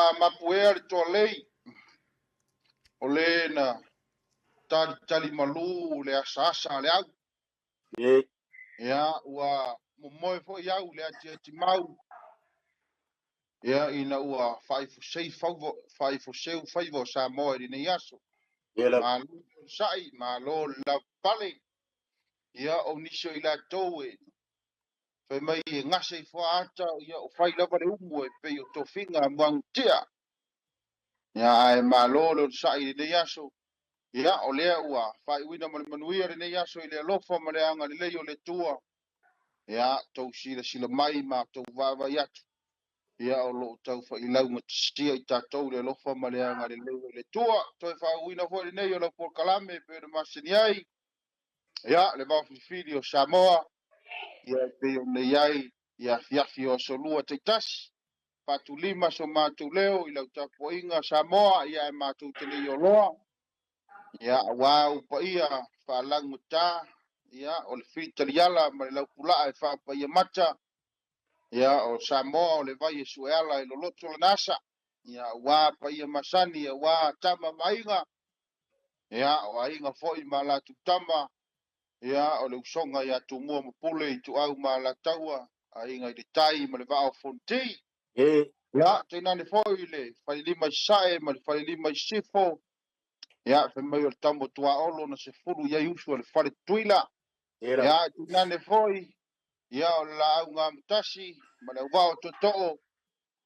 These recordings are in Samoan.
Ua mapuea le toalei, o le na talitali malu le asaasa a le au. Ia, ua momoe foi au le atiati mau. Ia, ina ua faaifosei faaifoseu faiva o Samoa i lenei aso. Malo le sai, malo le lavapapale. Ia, o nisi o i latou e fai mai e gase i fuaata, ia o fai lava le umu e pei o tofiga a Muagututia. Ia, ae malo le onosai i lenei aso. Ia, o lea ua faaiuina ma le manuia lenei aso i le alofa ma le agalelei o le Atua. Ia, tou silasila mai ma tou vaavaai atu. Ia, o lo o tau faailaugatasia i tatou le alofa ma le agalelei o le Atua. Toe faauuina foi lenei o lau polokalame e pei ona masani ai. Ia, le vaofilifili o Samoa, ia e pei ona i ai i afiafi o aso Lua taitasi. Faatulima so matou leo i lau tapuaiga Samoa, ia ae matou te le i oloa. Ia, aua ou paia faalagugata, ia, o le fitaliala ma le laupulaa e faapaia mata. Ia, o Samoa o le vai e sueala e loloto lana asa. Ia, aua paia masani, aua tama ma aiga. Ia, o aiga foi ma latou tama. Ia, o le usoga ia Tumua ma Pule, Ituau ma Alataua, Aiga i le Tai ma le Vaa o Fonoti. Ia, tainane foi le Falelima i Sasae ma le Falelima i Sisifo. Ia, fai mai o le tama o Tuaolo na sefulu i ai uso o le Fale Tutuila. Ia, tainane foi, ia, o le Laau Amotasi ma le Auvaa o Tootoo,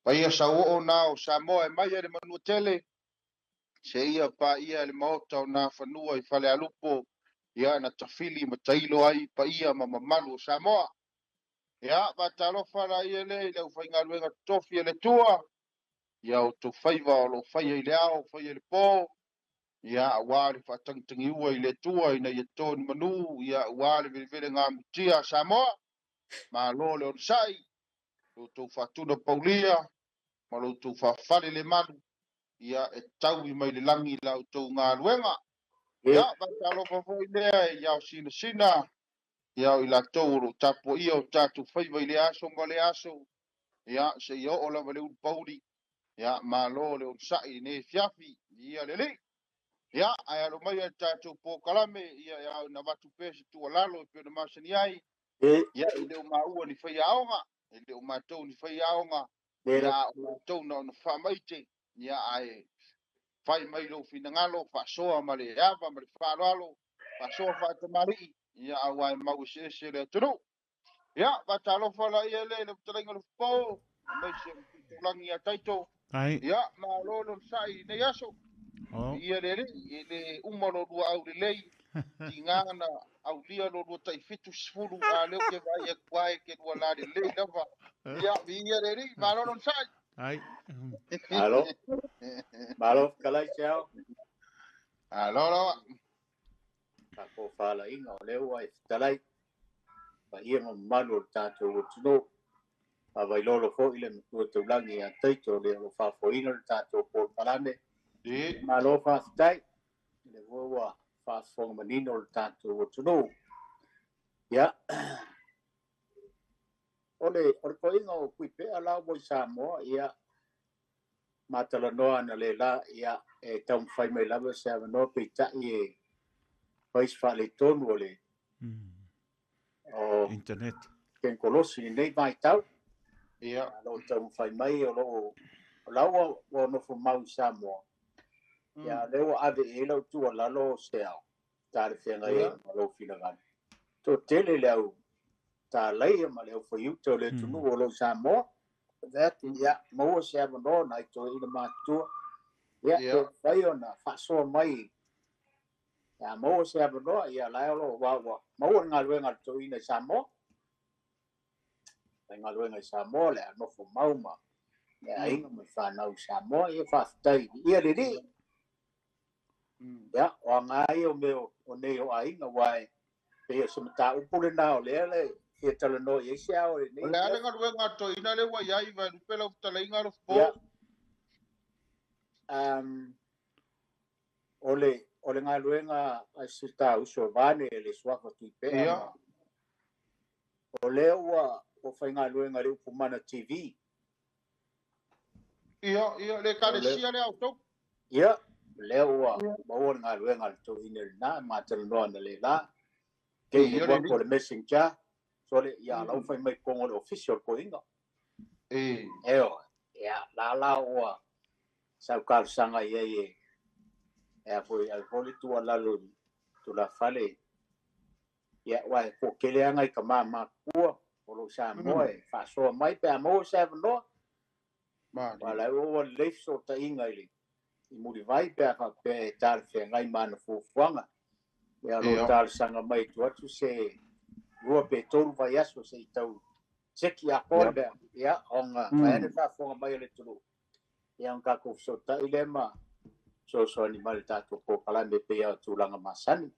paia sauoo na o Samoa e mai ai le Manuatele, seia paia le maota o Nafanua i Falealupo, ia na tafili ma tailo ai paia ma mamalu o Samoa. Ia, faatalofa la ia le i le aufaigaluega totofi a le Atua, ia outou faiva o lo o faia i le ao, faia i le po, ia aua le faatagitagiua i le Atua ina ia to ni manu, ia aua le velevelegamutia a Samoa. Malo le onosai, lo outou faatuna paulia ma lo outou faafale le malu, ia e taui mai le lagi la outou galuega. Ia, faatalofa foi lea i ao sinasina, ia o i latou o lo o tapuaia o tatou faiva i le aso ma le aso, ia seia oo lava le ulupauli. Ia, malo le onosai i lenei afiafi, ia le Alii. Ia, ae alo mai le tatou polokalame, ia e ao ina avatu pea se tuualalo e pei ona masani ai. Ia, e le o maua ni faiaoga, e le o matou ni faiaoga, ia o matou na ona faamaite. Ia, ae fai mai lou finagalo, faasoa ma le ava ma le faaaloalo, faasoa faatamalii, ia aua e mau eseese le atunuu. Ia, faatalofa la ia le i le fetalaiga o le Fofo, aemaise o le Tuitulagi ia Taito. Ia, malo le onosai i lenei aso. Ia le Alii, e le uma lo lua aulelei, tiga na aulia lo lua tai 70, a lea ou te vaai atu ai ke lua lalelei lava. Ia, viia le Alii, malo le onosai. Malo. Malo fetalai Seao. Alo lava. Faatofalaiga o lea ua e fetalai. Paia ma mamalu o le tatou atunuu. Faavailolo foi le matua taulagi ia Taito o le o lo o faafoeina le tatou polokalame. Malo faafetai. O lea foi ua faafofoga manino le tatou atunuu. Ia, o le toeaina o Tuipea la ua i Samoa, ia, matalanoa analeila, ia, e taumafai mai lava se avanoa, peitai e fai se faaletonu o le o internet tekonolosi i lenei vaitau. Ia, o lo o taumafai mai, o lo o o la ua nofo mau i Samoa. Ia, o lea ua ave i ai lau tuualalo Seao, talafeagai ai ma lou finagalo. Toatele le au tālaia ma le au faiuta o le atunuu o lo o i Samoa. Ave atu, ia, maua se avanoa nai toeaina matutua. Ia, pe mafai ona faasoa mai. Ia, maua se avanoa, ia, la e o lo o ua maua le galuega a le toeaina i Samoa. Galuega i Samoa, le a nofo mau ma le aiga ma le fanau i Samoa. Ia, faafetai ia le Alii. Ia, o aga ia o mea o nei o aiga, aua e pei o se mataupu lena o lea le fia talanoa i ai se ao lenei. O le a le galuega a toeaina lea ua i ai, Vaelupe lau fetalaiga Alofapo? Ia. O le galuega a si ta uso Vane le suafa Tuipea. O lea ua faigaluega i le Upumana TV. Ia, ia, le kalesia le autou. Ia, lea ua maua le galuega a le toeaina lena, matalanoa na le la. Ke i le o le messenger, so le ia lau fai mai kongo le official koinga. Eo, ia, la la ua sau talosaga i ai e a foi ai foi le tuualalo tulafale. Ia, ua e toatele lava nai tama matutua o lo o Samoa e faasoa mai pe a maua se avanoa. Ua la ua lelei fesootaiga i le i Mulivai pe a faapea e talafeagai ma ana fuafuaga. Ia, o lo o talosaga mai atu atu se 2 pe 3 vaiaso se i tau seki atoa le mea. Ia, ona vaeane faafofoga mai o le atunuu. Ia, ona tatou fesootai lea ma fesoasoani mai le tatou polokalame e pei o tulaga masani.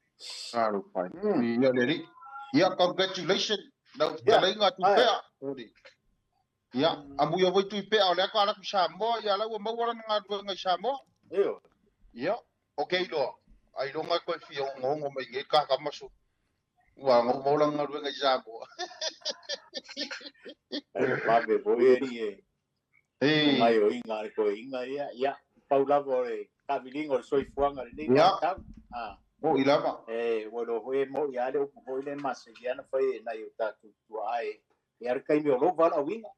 Alo pai. Ia le alii. Ia, congratulations. Lau fetalaiga Tuipea. Ia, amuia foi Tuipea o lea ka ala atu i Samoa, ia la ua maua lana galuega i Samoa. Io. Ia, ok loa. Ailoga e koe fia ogogogo mai nei kakamaso. Ua maua lana galuega i Samoa. E vave foi e ni e. Ngai o inga le koe inga ia. Ia, pau lava o le kaviliga o le soifuaga lenei vaitau. O i lava. E, ua iloa foi e mo'i lava le upu foi le masani ana fai e nai o tatou tuaa e e ale taimi o lou valaauina.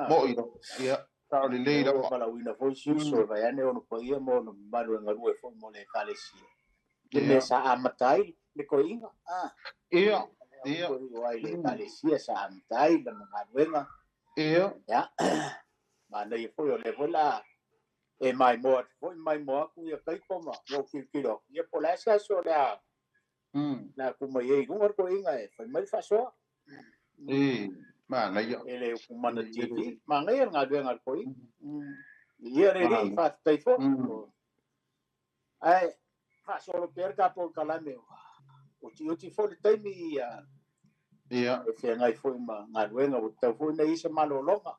Mo'i lava. Ia, sao lelei lava. Ua valaauina foi si uso e vaeane ona paia ma ona mamalu e galue foi mo le ekalesia. Le mea sa amata ai le toeaina. Ia, ia. O ai le ekalesia sa amata ai lana galuega. Ia. Ia. Manaia foi o lea foi la e maimoa atu foi maimoa atu ia taito ma lou tilotilo atu. Ia po o le a se aso o le a na tu mai ai i luga le toeaina e fai mai le faasoa. E, manaia. E le Ukumana TV. Manaia le galuega a le toeaina. Ia le alii, faafetai foi. Ae faasolo pea le tatou kalame. Utiuti foi le taimi ia. Ia. E feagai foi ma galuega ua tatau foi ona i ai se malologa.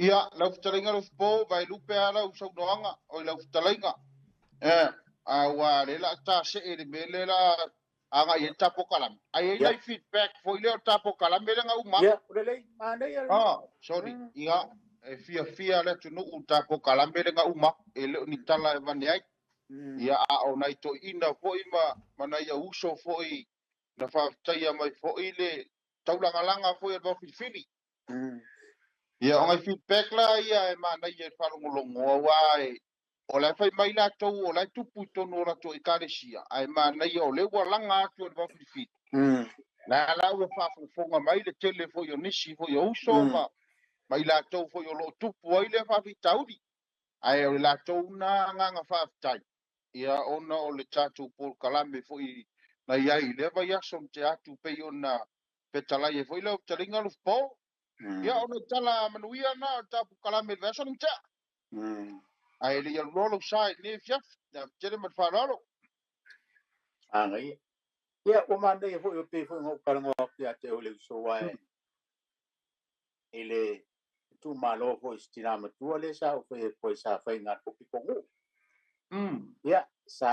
Ia, lau fetalaiga Lofipo, vaelupe lava lau saunoaga, oi lau fetalaiga. A ua le la ta see le mea lea la agai ai le tatou kalame. Ai ai nai feedback foi lea o le tatou kalame lea na uma. Ia, o lelei, manaia. Sorry. Ia, e fiafia le atunuu i tatou kalame lea na uma, e le o ni tala e avane ai. Ia, a o nai toeaiina foi ma nai auuso foi na faafetaia mai foi le taulagalaga foi o le vaofilifili. Ia, o nai feedback la ia e manaia i le faalogologo, aua e o la e fai mai latou o la e tupu i totonu o latou ekalesia, ae manaia o lea ua laga atu e le vaofilifili. La la ua faafogafoga mai le tele foi o nisi foi o uso ma i latou foi o lo o tupu ai lea faafitauli. Ae o le latou na agaga faafetai, ia ona o le tatou polokalame foi na i ai i lea vaiaso na tea atu pei ona fetalai ai foi lau fetalaiga Lufipo. Ia, o nai tala manuia na o le tatou polokalame i le vaiaso na tea. Ae le i alu loa lou sa i lenei afiafi, le ava tele ma le faaaloalo. Manaia. Ia, ua manaia foi o pei foi ona ou talanoa atu ia te oe le uso aua i le itumalo foi i si tina matua lea sa ou fai atu ai sa fai na le pitonuu. Ia, sa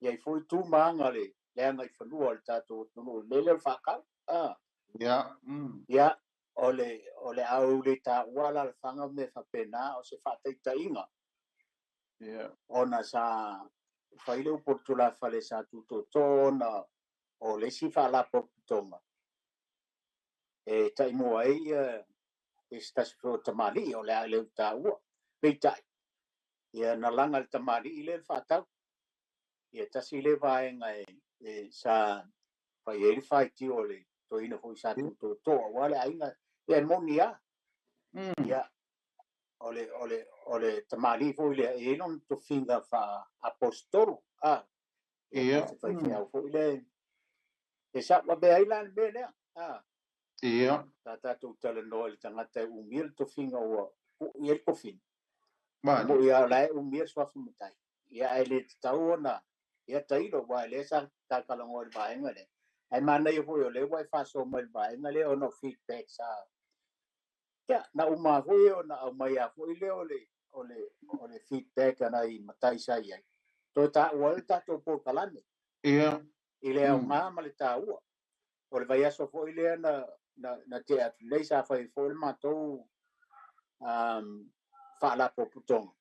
i ai foi tu ma aga le agaifanua o le tatou atunuu i le mea lea o le faatau. Ia. Ia, o le a ou le taua alaalafaga ma mea faapena, o se faataitaiga. Ia. Ona sa fai le upu o le tulafale sa tutoto ona o le isi faalapotopotoga e taimua ai ia se tasi foi o tamalii o le a le taua. Peitai, ia na laga e le tamalii lea le faatau. Ia tasi le vaega e sa fai ai le faitio o le toeaina foi sa tutoto aua le aiga. Ia e moni lava. Ia, o le tamalii foi lea e i ai lona tofiga faa-aposetolo. Ia. Se faifeau foi lea. E saolavea ai la le mea lea. Ia. Sa tatou talanoa i le tagata e umia le tofiga ua uu i ai le tofiga. Mani. Mo ia la e umia le suafa matai. Ia ae le tatau ona ia tailo, aua lea sa tatalanoa i le vaega lea. Ae manaia foi o lea ua e faasoa mai i le vaega lea ona o feedback sa. Ia, na uma foi ona aumai lava foi lea o le feedback a nai matai sa i ai. Toe taua ai le tatou polokalame. Ia. I le aoga ma le taua. O le vaiaso foi lea na tea atu nei sa fai foi le matou Faalapotopotoga.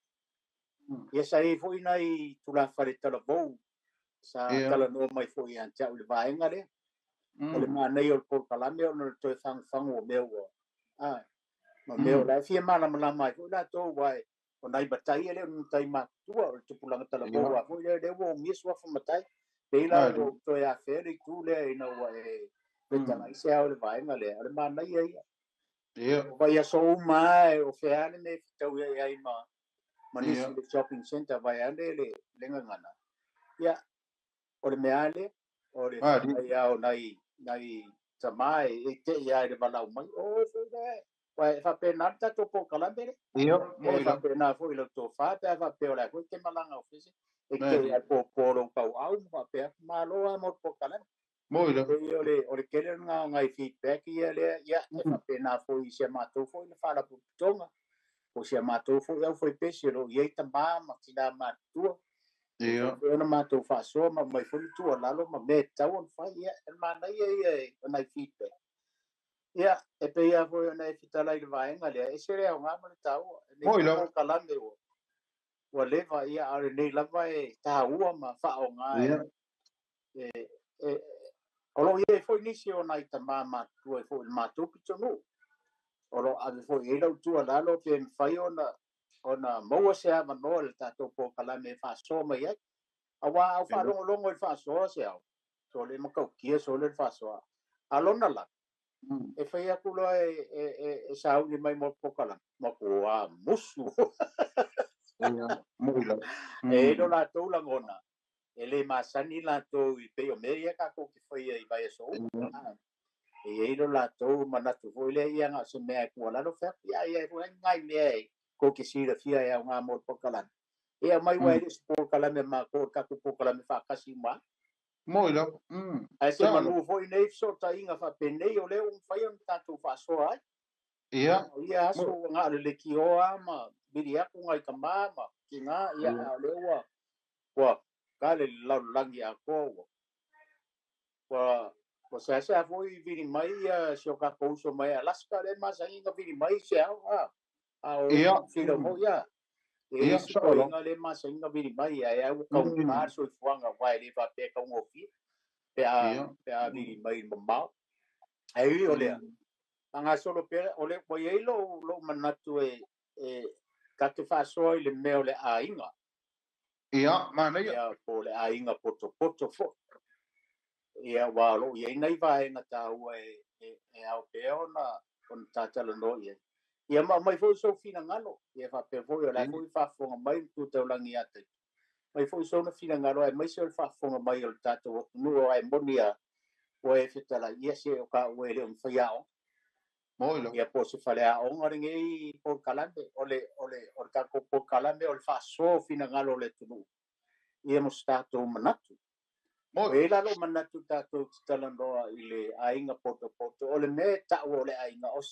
Ia sa i ai foi nai tulafale talavou sa talanoa mai foi ia te au i le vaega lea. O le manaia o le polokalame ona o le toe fagufagu o mea ua ma mea o la e fia malamalama ai foi latou aua o nai matai e le o ni matai matutua o le tupulaga talavou a foi lea ua umia suafa matai. Pei la ua ou toe afea le itu lea ina ua e fetalai se ao i le vaega lea. O le manaia ia. O vaiaso uma lava o fea le mea e fetaui ai ma nisi i le shopping centre vaeane le gagana. Ia, o le mea lea, o le faamai lava o nai tama e tei lava i le valaau mai. O foi lea, e faapena le tatou polokalame lea. E faapena foi i lau tofa, pe a faapea o le a foi te malaga ofisa, e tei lava i le popo o lou tauau ma faapea, malo lava mo le polokalame. O le tele lena o nai feedback ia lea, ia, e faapena foi i si a matou foi le faalapotopotoga, o si a matou foi aufaipesi o lo o i ai tama ma tina matutua. E ona matou faasoa ma mai foi le tuualalo ma mea e tatau ona fai. Ia, e manaia ia o nai feedback. Ia, e pei lava foi ona e fetalai i le vaega lea, e ese le aoga ma le taua. Lenei polokalame ua leva, ia, a o lenei lava e taua ma faaaoga e o lo o i ai foi nisi o nai tama matutua foi i le matou pitonuu. O lo o ave foi i ai lau tuualalo pe mafai ona maua se avanoa i le tatou polokalame e faasoa mai ai. Aua a ou faalogologo i le faasoa se ao, sole matautia sole le faasoa. A lona la, e fai atu loa e sauni mai mo le polokalame, matua musu. E i lo latou lagona, e le masani latou i pei o mea ia tatou te faia i vaiaso uma. E i ai lo latou manatu foi lea ia na o se mea e tuualalo fai atu, ia ia foi nai mea e kou te silafia e aoga mo le polokalame. Ia mai ua e le o se polokalame matou o le tatou polokalame faatasi uma. Ae se manu foi nei fesootaiga faapenei o lea ua mafai ona tatou faasoa ai. O ia aso ua na o le leitioa ma vili atu nai tama ma tina, ia a o lea ua kale le lalolagi atoa ua seasea foi vili mai ia si o tatou uso mai Alaska lea masani na vili mai se ao a o fila foi ia. E isi toeaiina lea masani na vili mai ae au taugata le soifuaga aua e le faapea e taugofie pe a vili mai mamao. Ae ui o lea, faagasolo pea, o le ua i ai lou manatu e ta te faasoa i le mea o le aiga. Ia, manaia. Ia, po o le aiga potopoto foi. Ia, aua o lo o i ai nai vaega taua e ao pea ona tatalanoa i ai. Ia, ma aumai foi sou finagalo. Ia, faapea foi o le a foi faafofoga mai le tu taulagi ia te. Mai foi sona finagalo aemaise o le faafofoga mai o le tatou atunuu ae moni a ua e fetalai ia se o ka ua e le o mafai aoga. Ia po o se faleaoga lenei polokalame o le tatou polokalame o le faasoa o finagalo o le atunuu. Ia mo se tatou manatu. O e la lou manatu tatou te talanoa i le aiga potopoto. O le mea e taua o le aiga o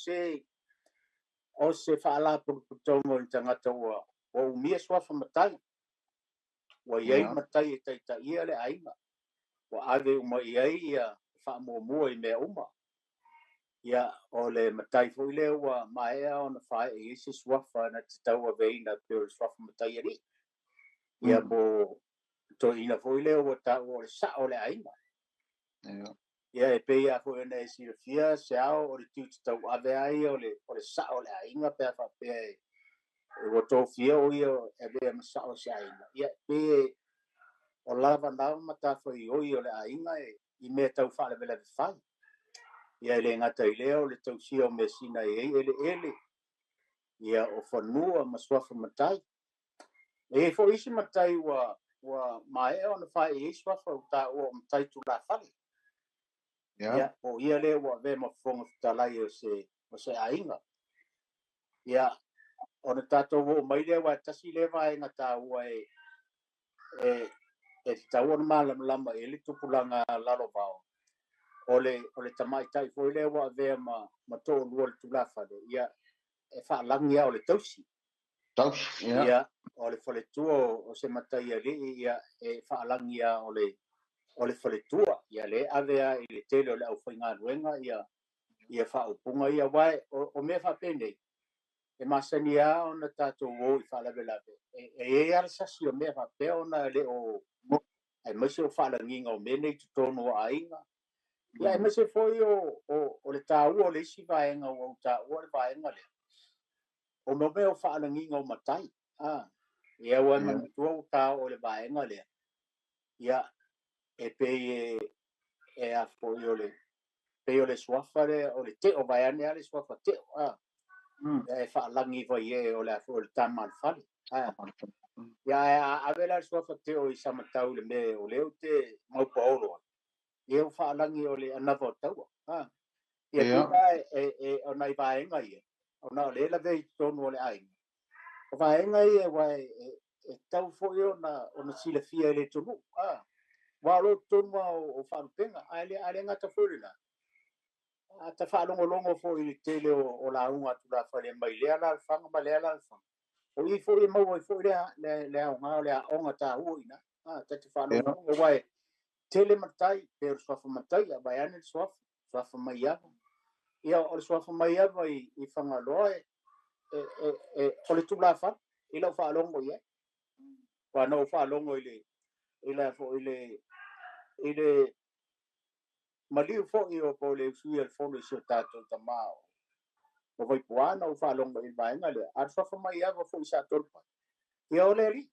se faalapotopotoga o le tagata ua umia suafa matai. Ua i ai matai e taitaia le aiga. Ua ave uma i ai ia faamuamua i mea uma. Ia, o le matai foi lea ua maea ona fae i se suafa na te tauaveina pe o le suafa matai alii. Ia, po toeaina foi lea ua taua o le sao o le aiga. Ia, e pei lava foi ona e silafia se ao o le tiute tauave ai o le sao o le aiga pe a faapea e ua tofia o ia e avea ma sao o se aiga. Ia, pe o lava na matafaioi o le aiga i mea tau faalavelave fai. Ia, e le gata i lea o le tausia o measina e ai eleele, ia, o fanua ma suafa matai. E i ai foi isi matai ua maea ona fae i ai suafa o taua o matai tulafale. Ia, o ia lea ua avea ma fofoga fetalai o se aiga. Ia, ona tatou oo mai lea aua e tasi lea vaega taua e tatau ona malamalama i ai le tupulaga lalovaoa. O le tamaitai foi lea ua avea ma toalua le tulafale, ia, e faalagi lava o le tausi. Tausi, ia. O le faletua o se matai alii, ia, e faalagi lava o le faletua. Ia, lea ave lava i le tele o le aufaigaluega, ia, ia faaupuga ia. Aua o mea faapenei, E masani lava ona tatou o i faalavelave e i ai lava le sasi o mea faapea ona e le o aemaise o faalagiga o mea nei i totonu o aiga. Ia aemaise foi o le taua o le isi vaega ua ou taua le vaega lea. O mea o faalagiga o matai. Ia ua manatua ua ta o le vaega lea. Ia e pei e a foi o le pei o le suafa lea o le teo vaeane lava le suafa teo. E faalagi vai e o le a foi o le tama a le fale. Ia a ave la le suafa teo i Samatau le mea o lea ou te maupaolo ai. Ia o faalagi o le anava o taua. Ia pei e o nai vaega ia. Ona o le lave i totonu o le aiga. O vaega ia ua e tau foi ona silafia e le atunuu. Ua o lo totonu o faalupega. Ae le gata foi lena. A ta faalogologo foi i le tele o lauga a tulafale mai lea alaalafaga ma lea alaalafaga. O i foi e maua ai foi le aoga o le aoga taua i ina. Ta te faalogologo ua e tele matai, pe o le suafa matai, a vaeane le suafa, suafa maiava. Ia o le suafa maiava i Fagaloa o le tulafale i lau faalogo i ai. Ua na ou faalogo i le maliu foi o po o le usui o le fono i si o tatou tamā o Vaipuana ou faalogo i le vaega lea. A le suafa maiava foi sa tolu pai. Ia o le alii.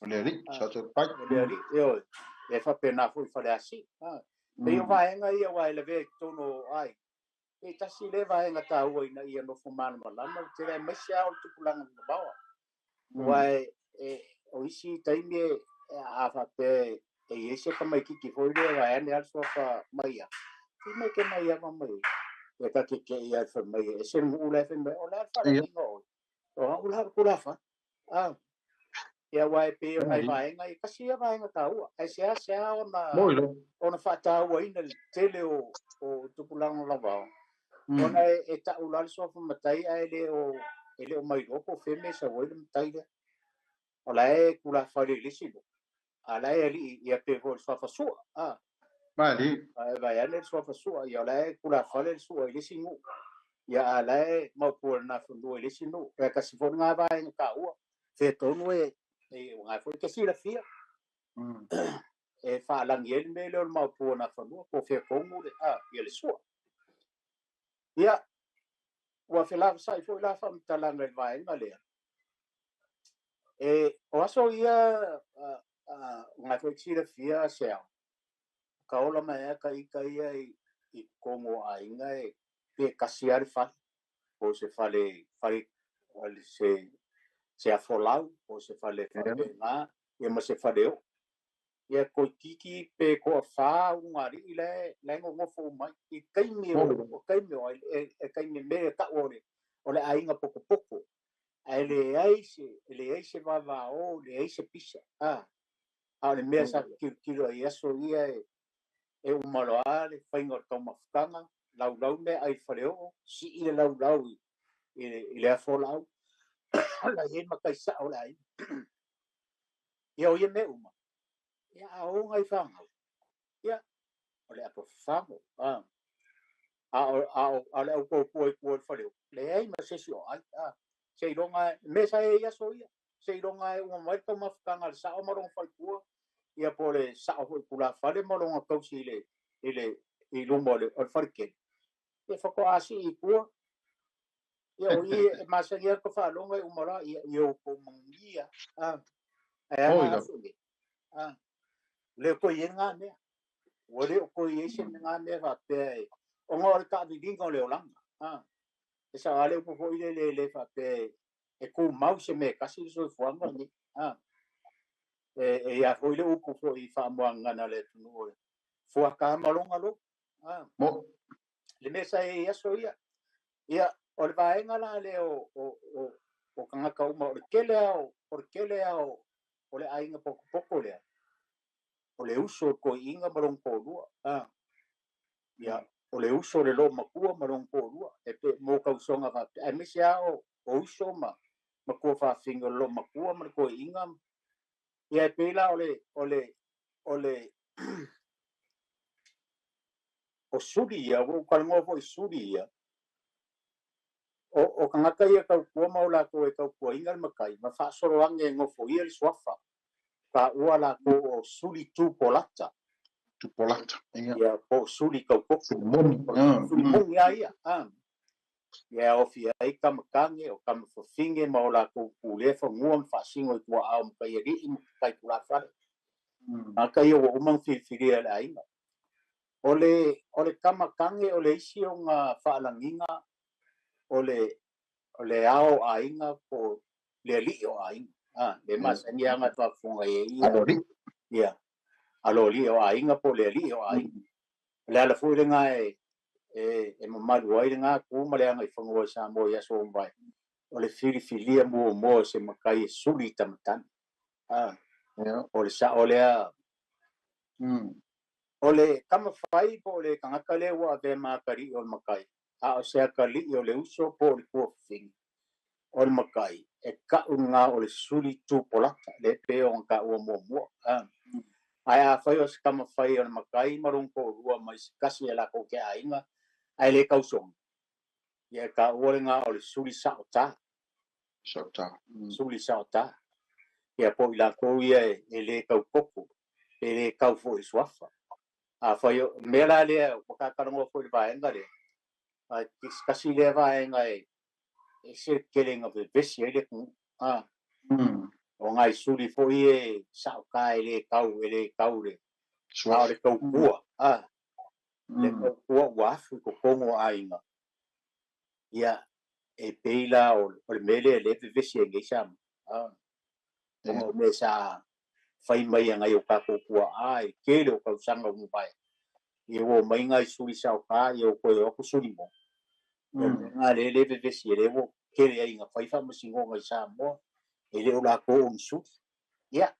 O le alii, sa tolu pai. O le alii, ia e faapena foi i Faleasiu. Pei o vaega ia ua e lavea i totonu o aiga. E tasi le vaega taua ina ia nofo malamalama le tele aemaise lava o le tupulaga vavao. Ua o isi taimi a faapea e i ai se tamaitiiti foi lea vaeane lava le suafa maiava. Fai mai ke maiava mai. Ia ta te te ia fai mai e se nuu la e fai mai o le a le faalagiga oe. O au la o le tulafono. Ia ua e pei o nai vaega ia kasi ia vaega taua. Ae seasea ona faatauaina le tele o tupulaga lavao. Ona e tau la le suafa matai ae le o mailoa po o fea mea e sau ai le matai lea. O la e tulafale i le isi nuu. A la e alii ia pe foi le suafa sua. Mali. Vaeane le suafa sua. Ia o la e tulafale le sua i le isi nuu. Ia a la e maupua le nafanua i le isi nuu. E kasi foi ngā vaega taua. Fea tonu e ngai foi ke silafia. E faalagi ai le mea lea o le maupua nafanua po o fea tonu le ia le sua. Ia, ua felavasai foi la faamatalaga i le vaega lea. E o aso ia ngai foi silafia seao. Ka ola mai a ka ika ia i totonu o aiga e pe kasi lava le fale. Po o se fale se afolau, po o se fale faapena, ia ma se fale oo. Ia koititi pe toafa ulugalii la e nonofo mai. I taimi o taimi o e taimi mea e tau o le aiga pokopoko. Ae leai se vavao, leai se pisa. A o le mea sa tilotilo ai aso ia e uma loa le faiga o le taumafataga, laulau mea ai i le faleoo, sii le laulau i le afolau. La i ai matai sao o le aiga. Ia o ia mea uma. Ia a o ngai fanau. Ia o le apafafago. A o le autopua i tua i le faleoo. Leai ma se isi o ai. Seiloga mea sa i ai aso ia. Seiloga e uma mai le taumafataga a le sao ma lona faletua. Ia po o le sao foi tulafale ma lona tausi i luma o le faletele. Ia faatoa sii i tua. Ia o i e masani ai ka faalogo e uma loa ia outou manuia. Ae a aso nei. Le o toe i ai ngā mea. Ua le o toe i ai se ngā mea faapea e ona o le taaviliga o le olaga. E sao lava le upu foi lele le faapea e tumau se mea e tasi le soifuaga lenei. E ia foi le upu foi i faamoagana le atunuu o le fuata ma lona lo. Le mea sa i ai aso ia. Ia o le vaega la lea o tagata uma o le tele lava o le aiga pokopoko lea. O le uso o le toeaina ma lona toalua. Ia o le uso o le loomatua ma lona toalua. E pe mo tausoga faapea. Aemaise lava o uso ma matua faafine o le loomatua ma le toeaina. Ia e pei la o le o suli ia, ua ou talanoa foi i suli ia. O tagata ia taukua ma o latou e tautuaina le matai ma faasoloage e nofoia le suafa taua latou o suli tupolata. Tupolata. Ia. Ia po o suli taukoko. Moni. Suli moni a ia. Ia ofi ai kamakage o kamafafine ma o latou pulea fanua ma faasino i tuaao ma taialii ma taitulafale. Tagata ia ua uma ona filifilia e le aiga. O le kamakage o le isi ona faalagiga o le ao aiga po le alii o aiga. Le masani aga faafofoga i ai ia. Ia. Aloalii o aiga po le alii o aiga. O le ala foi lena e mamalu ai lena tu ma le aga i fanua i Samoa i aso ua mavae. O le filifilia muamua o se matai e suli i tamatane. O le sao lea. O le kamafai po o le tagata lea ua avea ma atalii o le matai. A o se atalii o le uso po o le tuafafine o le matai e kau lena o le suli tupolata le pe o taua muamua. Ae afai o se kamafai o le matai ma lona toalua mai se tasi e latou te aiga ae le tausoga. Ia e taua lena o le suli saota. Saota. Suli saota. Ia po i latou ia e le taukoko, e le tau foi i suafa. Afai o mea la lea ua tatalanoa foi i le vaega lea. Ae kasi lea vaega e se tele na vevesi ai le atunuu. O ngai suli foi e saota e le tau le a o le taukua. Le taukua ua afu i totonu o aiga. Ia e pei la o le mea lea le vevesi ai nei Samoa. O mea sa fai mai e nai o tatou tuaa i tele o tausaga ua mavae. Ia ua omai nai suli saota ia ua toe o atu suli mo. O le le vevesi e le ua tele ai na fai faamasinoga i Samoa e le o latou o ni suli. Ia,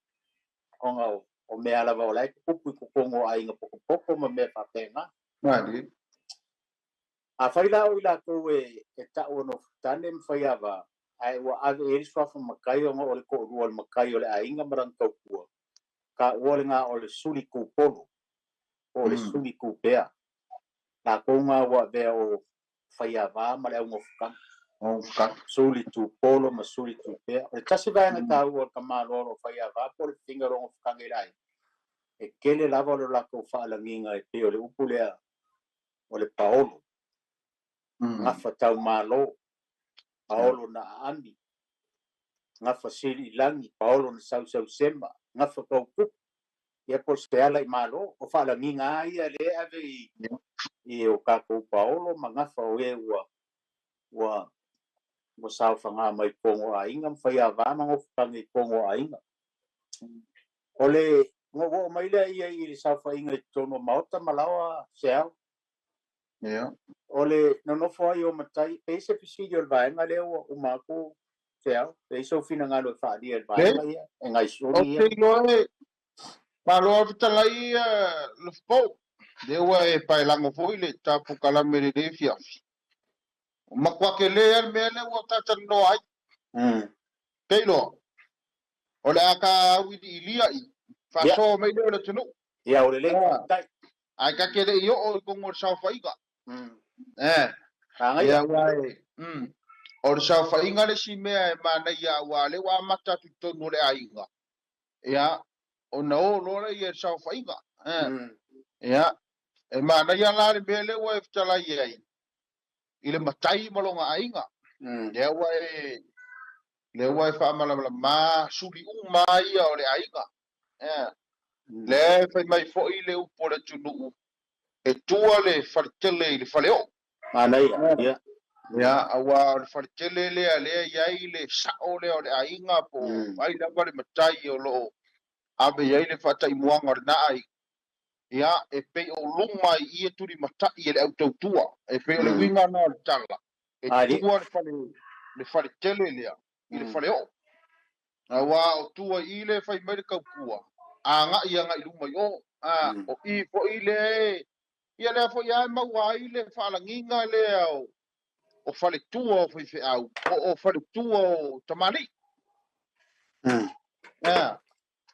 ona o mea lava o la e tutupu i totonu o aiga potopoto ma mea faapena. Mali. Afai la o i latou e tau o nofutane ma faiava, ae ua ave i ai le suafa matai ona o le toalua o le matai o le aiga ma lana taukua, taua lena o le suli tupolo, po o le suli tupea. Latou na ua avea o faiava ma le augofutane. Suli tupolo ma suli tupea. O le tasi vaega taua o le tamaloa o lo o faiava po o le fafine o lo o gofutane i le aiga. E tele lava o le latou faalagiga e pei o le upu lea o le paolo. Gafa taumalo, paolo na aami, gafa sili i lagi, paolo na sausausema, gafa tautupu. Ia po o se ala i malo, o faalagiga a ia le ave i o tatou paolo ma gafa o e ua saofaga mai totonu o aiga ma faiava ma gofutane i totonu o aiga. O le oo mai lea ia i le saofaiga i totonu o maota ma laoa seao. Ia. O le nonofo ai o matai, pe se fesili o le vaega lea ua uma atu seao, pe se finagalo e faaalia i le vaega ia, e ngai suli ia. O te iloa e malo a fetalai le fofo. Lea ua e paelago foi le tapukalame lelei fiafi. O matua tele a le mea lea ua tatalanoa ai. Te iloa, o le a ka auiliilia i faasoa mai lea o le atunuu. Ia, o le lei faafetai. Ae ka te le i oo i totonu o le saofaiga. Ia ua e, o le saofaiga le isi mea e manaia aua lea ua amata atu i totonu o le aiga. Ia, ona o loa lea ia i le saofaiga. Ia, e manaia la le mea lea ua e fetalai ai i le matai ma lona aiga. Lea ua e faamalamalama suli uma ia o le aiga. Lea e fai mai foi le upu o le atunuu e tua le faletele i le faleoo. Manaia, ia. Ia, aua o le faletele lea lea i ai le sao lea o le aiga po o ai lava le matai o loo ave i ai le faataimuaga o lena aiga. Ia, e pei o luma i ia tulimatai e le autautua. E pei o le uiga na o le tala. E tua le faletele lea i le faleoo. Aua o tua i le fai mai le taukua, agai agai luma i o. O i foi le, ia lea foi a e maua ai le faalagiga lea o faletua o faifeau, o faletua o tamalii.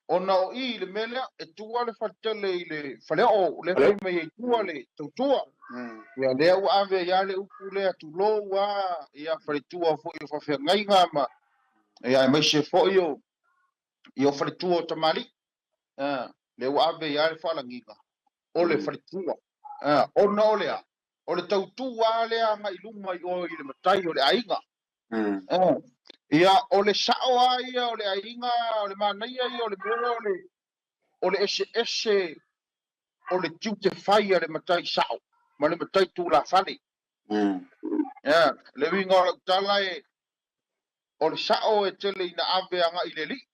Ona o i le mea lea e tua le faletele i le faleoo le fai mai ai tua le tautua. Ia lea ua ave ia le upu lea tulou a ia faletua foi o faafeagaiga ma ia aemaise foi o ia faletua o tamalii. Lea ua ave ia le faalagiga o le faletua. Ona o lea o le tautua lea agai luma i oe i le matai o le aiga. Ia o le sao a ia o le aiga o le manaia ia o le mea o le ese ese o le tiute fai a le matai sao ma le matai tulafale. Le uiga o lau tala e o le sao e tele ina ave agai i le alii.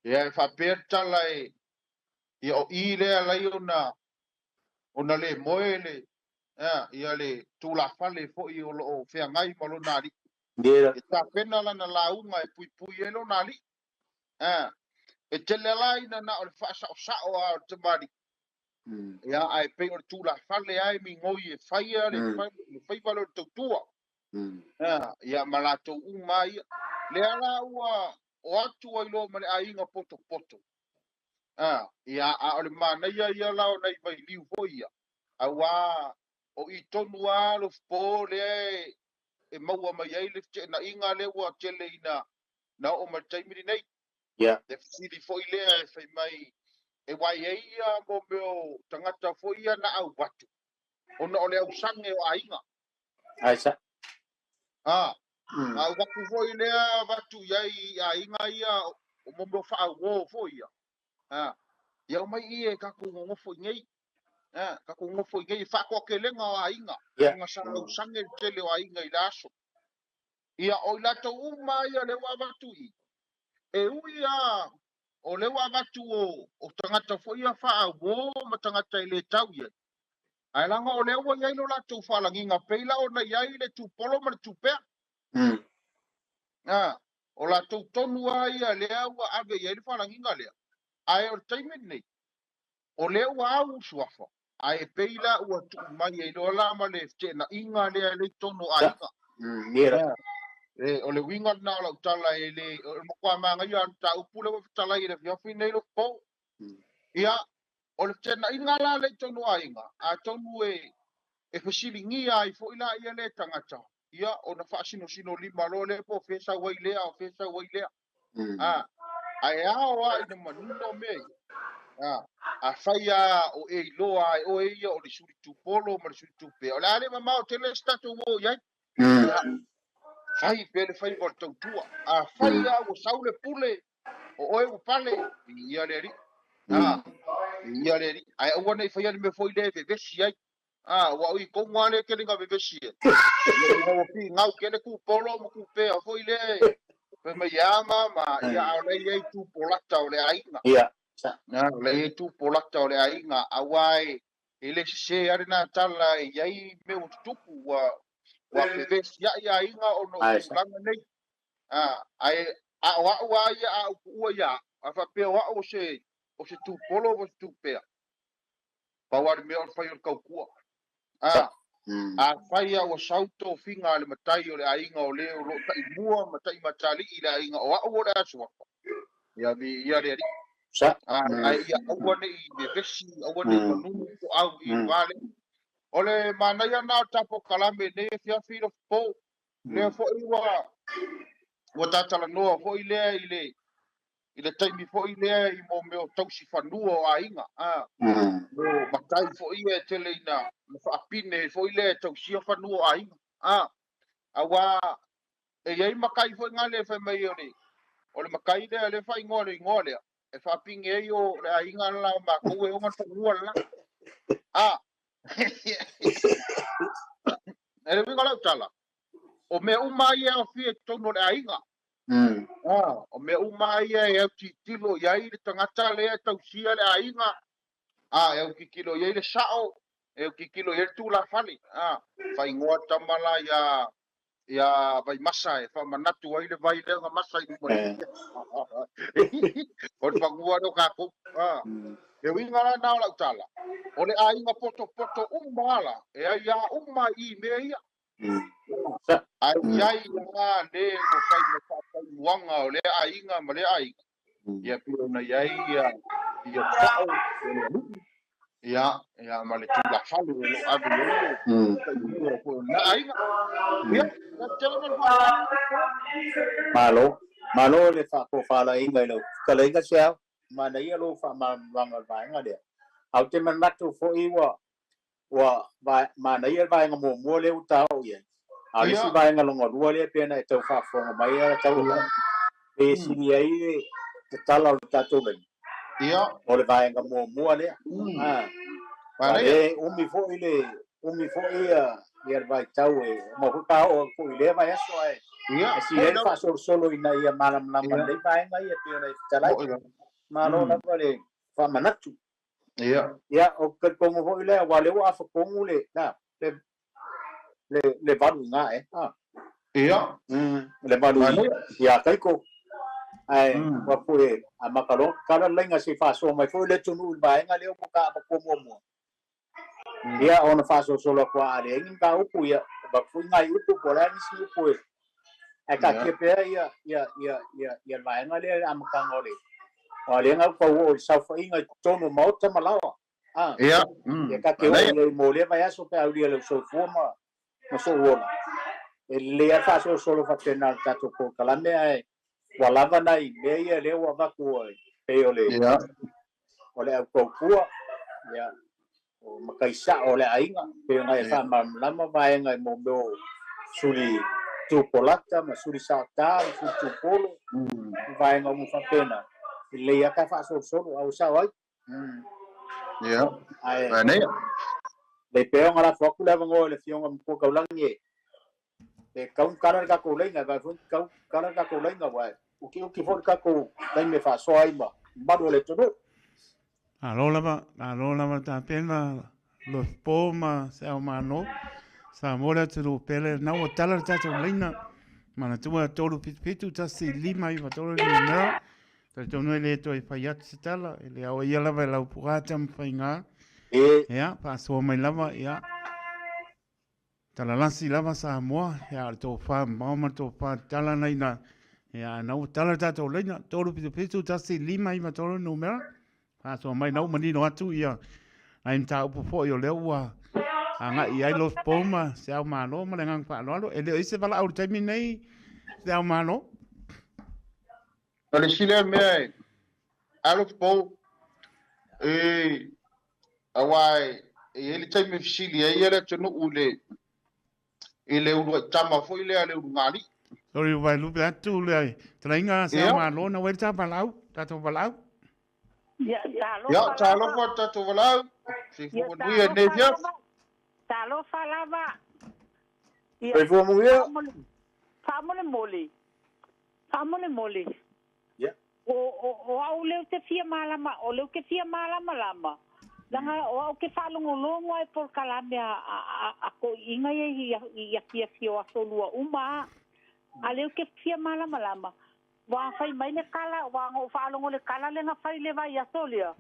Ia e faapea le tala e ia o i lea lai ona le moe le ia le tulafale foi o loo feagai ma lona alii. E tapena lana lauga e puipui ai lona alii. E tele la ina na o le faasaosao a o le tamalii. Ia ae pei o le tulafale ai migoi e faia le faiva lea o le tautua. Ia ma latou uma ia. Lea la ua o atu ai loa ma le aiga potopoto. Ia a o le manaia ia la o nai vailiu foi ia. Auā o i tonu a lo po lea e maua mai ai le feteenaiga lea ua tele ina na oo mai le taimi lenei. Le fesili foi lea e fai mai e uai ai ia mo mea o tagata foi ia na au atu ona o le ausage o aiga. Ai sa. Na au atu foi lea avatu i ai i aiga ia o mo mea o faauo foi ia. Ia omai i e tatou nonofo i nei. Tatou nonofo i nei e faatoatelega o aiga. Ona sa ausage le tele o aiga i le aso. Ia o i latou uma ia lea ua avatu i. E ui a o lea ua avatu o tagata foi ia faauo ma tagata e le tau i ai. Ae laga o lea ua i ai lo latou faalagiga pei la ona i ai le tupolo ma le tupea. O latou tonu a ia lea ua ave i ai le faalagiga lea. Ae o le taimi lenei, o lea ua au suafa. Ae pei la ua tuu mai ai loa la ma le feteenaiga lea le i tonu o aiga. O le uiga lena o lau tala e le o le matua manaia o le mataupu lea ua fetalai i le afiafi nei lo po. Ia o le feteenaiga la le i tonu o aiga, atonu e fesiligia ai foi la ia le tagata. Ia ona faasinosino lima loa lea po o fea sau ai lea o fea sau ai lea. Ae ao a ina manino mea ia. Afai a o e iloa ai oe ia o le suli tupolo ma le suli tupea. O le a le mamao tele se tatou o i ai. Fai pea le faiva o le tautua. Afai a ua sau le pule o oe ua pale, ia le alii. Ia le alii. Ae aua nei faia le mea foi lea e vevesi ai. Ua oi tonu a le tele na vevesi ai. Ia ua pigau tele tupolo ma tupea foi lea fai mai ia ma ia a o lea i ai tupolata o le aiga. O lea i ai tupolata o le aiga. Auā e le sese a lena tala e i ai mea ua tutupu ua vevesi ai aiga ona o tulaga nei. Ae a o au a ia a au tuua ia a faapea o au o se tupolo o se tupea. Pau a le mea o le fai o le tautua. Afai a ua sau tofiga a le matai o le aiga o le o loo taimua ma taimatalii i le aiga o au o le a suafa. Ia vi ia le alii. Ae ia aua nei vevesi, aua nei manunu po au i le vale. O le manaia na o tapo kalame nei e fiafi lo po. Lea foi ua tatalanoa foi lea i le taimi foi lea i mo mea o tausi fanua o aiga. Mo matai foi ia e tele ina na faapine foi lea e tausia fanua o aiga. Auā e i ai matai foi ngā le fai mai o le matai lea le faaigoa le igoa lea. E faapine ai o le aiga la o matou e ona le fanua la. E le uiga o lau tala. O mea uma ia e aofia i totonu o le aiga. O mea uma ia e autitilo i ai le tagata lea e tausia le aiga. E autitilo i ai le sao, e autitilo i ai le tulafale. Faaigoa tama la ia Vaimasa e faamanatu ai le vai lea na masa i luma. O le fanua lea o tatou. Le uiga la na o lau tala. O le aiga potopoto uma ala, e ai a uma i mea ia. Ai i ai a le ua fai ma faataimuaga o lea aiga ma lea aiga. Ia pei ona i ai ia ia pa'o o le alii, ia ia ma le tulafale o lo o ave i ai le taitua foi o lena aiga. Ia, tele ma le faaaloalo. Malo, malo le faatofalaiga i lau fetalaiga Seau. Manaia lou faamalamalamaga o le vaega lea. Ae ou te manatu foi ua ua manaia le vaega muamua lea ua ta oo i ai, a o le isi vaega lona lua lea pei ona e tau faafofoga mai a tau e sili ai le tatala o le tatou laina. O le vaega muamua lea. A le umi foi le umi foi ia le vaitau e uma foi pa oo foi i lea vaiaso ae sili ai le faasolosolo ina ia malamalama lelei vaega ia pei ona e fetalai. Malo lava le faamanatu. Ia. Ia, ou te talitonu foi lea, aua o lea ua afatonu le, na, le, le, le valu i ina ea. Ah. Ia. Le valu i, ia Taiko. Ae, ua foi amata loa tatala le laina se i faasoa mai foi le atunuu i le vaega lea ua ta avatua muamua. Ia, ona faasolosolo atu a leai ni mataupu, ia, avatu foi nai upu po o le a nisi upu e Ae taatia pea ia, ia, ia, ia, ia le vaega lea i le amataga o le, aua o lea na ou tau oo i le saofaiga i totonu o maota ma laoa. A, Ia, ia ta te oo i ai mo lea vaiaso pe a aulia i lou soifua ma, ma sou ola. E lelei lava le faasolosolo faapena o le tatou polokalame ae ua lava nai mea ia lea ua avatu e pei o le, o le au tautua, ia, o matai sa'o o le aiga, pei ona e faamalamalama vaega i mo mea o suli tupolata ma suli saota ma suli tupolo, vaega uma faapena, e lelei lava ta faasolosolo a ua sao ai. Ia, Ae manaia. lelei pea ona lafo atu le avanoa i le Afioga i le Matua Taulagi e e tau ona tala le tatou laina, e vaai foi tau tala le tatou laina, aua e utiuti foi le tatou taimi e faasoa ai ma mamalu o le atunuu. Malo lava, malo lava tapena Lopo ma se ao malo. Samoa le atunuu pele, na ua tala le tatou laina. Manatua 377 1 5 9 3 le numera. Talitonu e le toe fai atu se tala, e le ao ia lava e lau puaa taumafaiga. E. Ia, faasoa mai lava, ia. Talalasi lava Samoa, ia o le tofa mamao ma le tofa tatala na ina, ia na ua tala le tatou laina, 377 1 5 9 3 numera, faasoa mai na ua manino atu ia nai mataupu foi o lea ua agai i ai Lofo ma Se Ao Malo ma le agaga faaaloalo. E le o i ai se valaau i le taimi nei, Se Ao Malo. O le isi lea mea e Alofa e aua e i ai le taimi e fesili ai le atunuu i le i le uluai tama foi lea le ulugalii. Sorry, ua vaelupe atu le talaiga a Se Ao Malo na ua i le ta valaau, tatou valaau. Ia, talofa Ia, lava. talofa tatou valaau. Ia, Soifua manuia i talofa lenei afiafi. lava. Talofa lava. Ia, Soifua manuia. faamolemole. Faamolemole. Faamolemole. Ia. O, o, o au lea ou te fia malama, o lea ou te fia malamalama, leaga o au ke faalogologo lava i polokalame a, a, a, a toeaiina ia i, i afiafi o aso lua uma a. A lea ou te fia malamalama, ua fai mai le tala, ua na ou faalogo i le tala lea na fai i le vaiaso lea,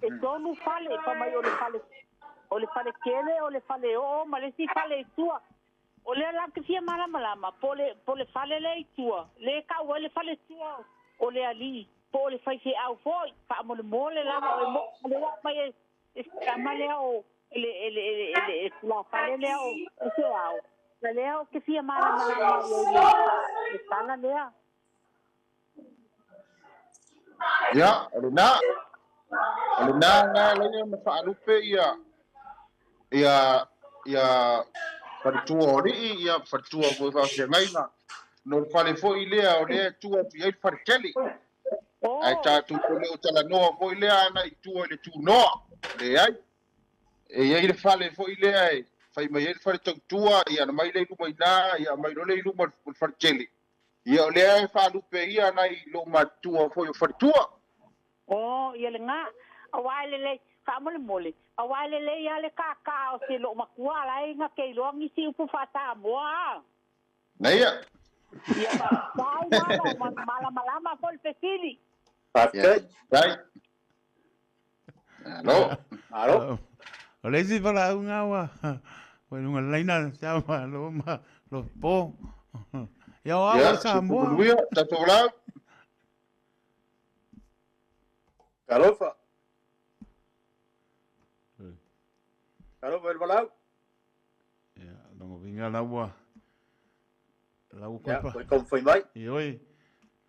e tolu fale, fai mai o le fale, o le fale tele, o le fale oo ma le isi fale i tua. O lea la ou te fia malamalama, po o le, po o le fale lea i tua, lea e tau ai le faletua o le alii, po o le faifeau foi, faamolemole lava, o e mo, o lea ua aumai e, e si tama lea o, e le, e le, e le, e le, e tulafale lea o, o Seao. O lea ou te fia malamalama ai i le, le tala lea. Ia, o lena. O lena na e ala ai ona faalupe ia ia ia faletua o alii, ia faletua foi faafeagaiga. No le fale foi lea o lea e tua atu i ai le faletele. Ae tatou te le o talanoa foi lea ana i tua i le tunoa. Leai. E i ai le fale foi lea e fai mai ai le fale tautua, ia ona mai lea i luma i ina, ia aumai loa lea i luma o le faletele. Ia o lea e faalupe ia nai loomatutua foi o faletua. Oh, ia lena. Aua e lelei, faamolemole, aua e lelei lava le kākā o se loomatua la e na te iloa nisi upu faa-Samoa a. Naia. Ia faafetai lava, ua malamalama foi le fesili. Faafetai. Faafetai. Malo. Malo. O le isi valaauga ua ua i luga laina se ao malo ma lopo. Ia o au Ia, o Samoa. Manuia, tatou valaau. Talofa. Talofa el valau. Ia, longo vinga laua. Lau koe pa. Koe kau mai. I oi.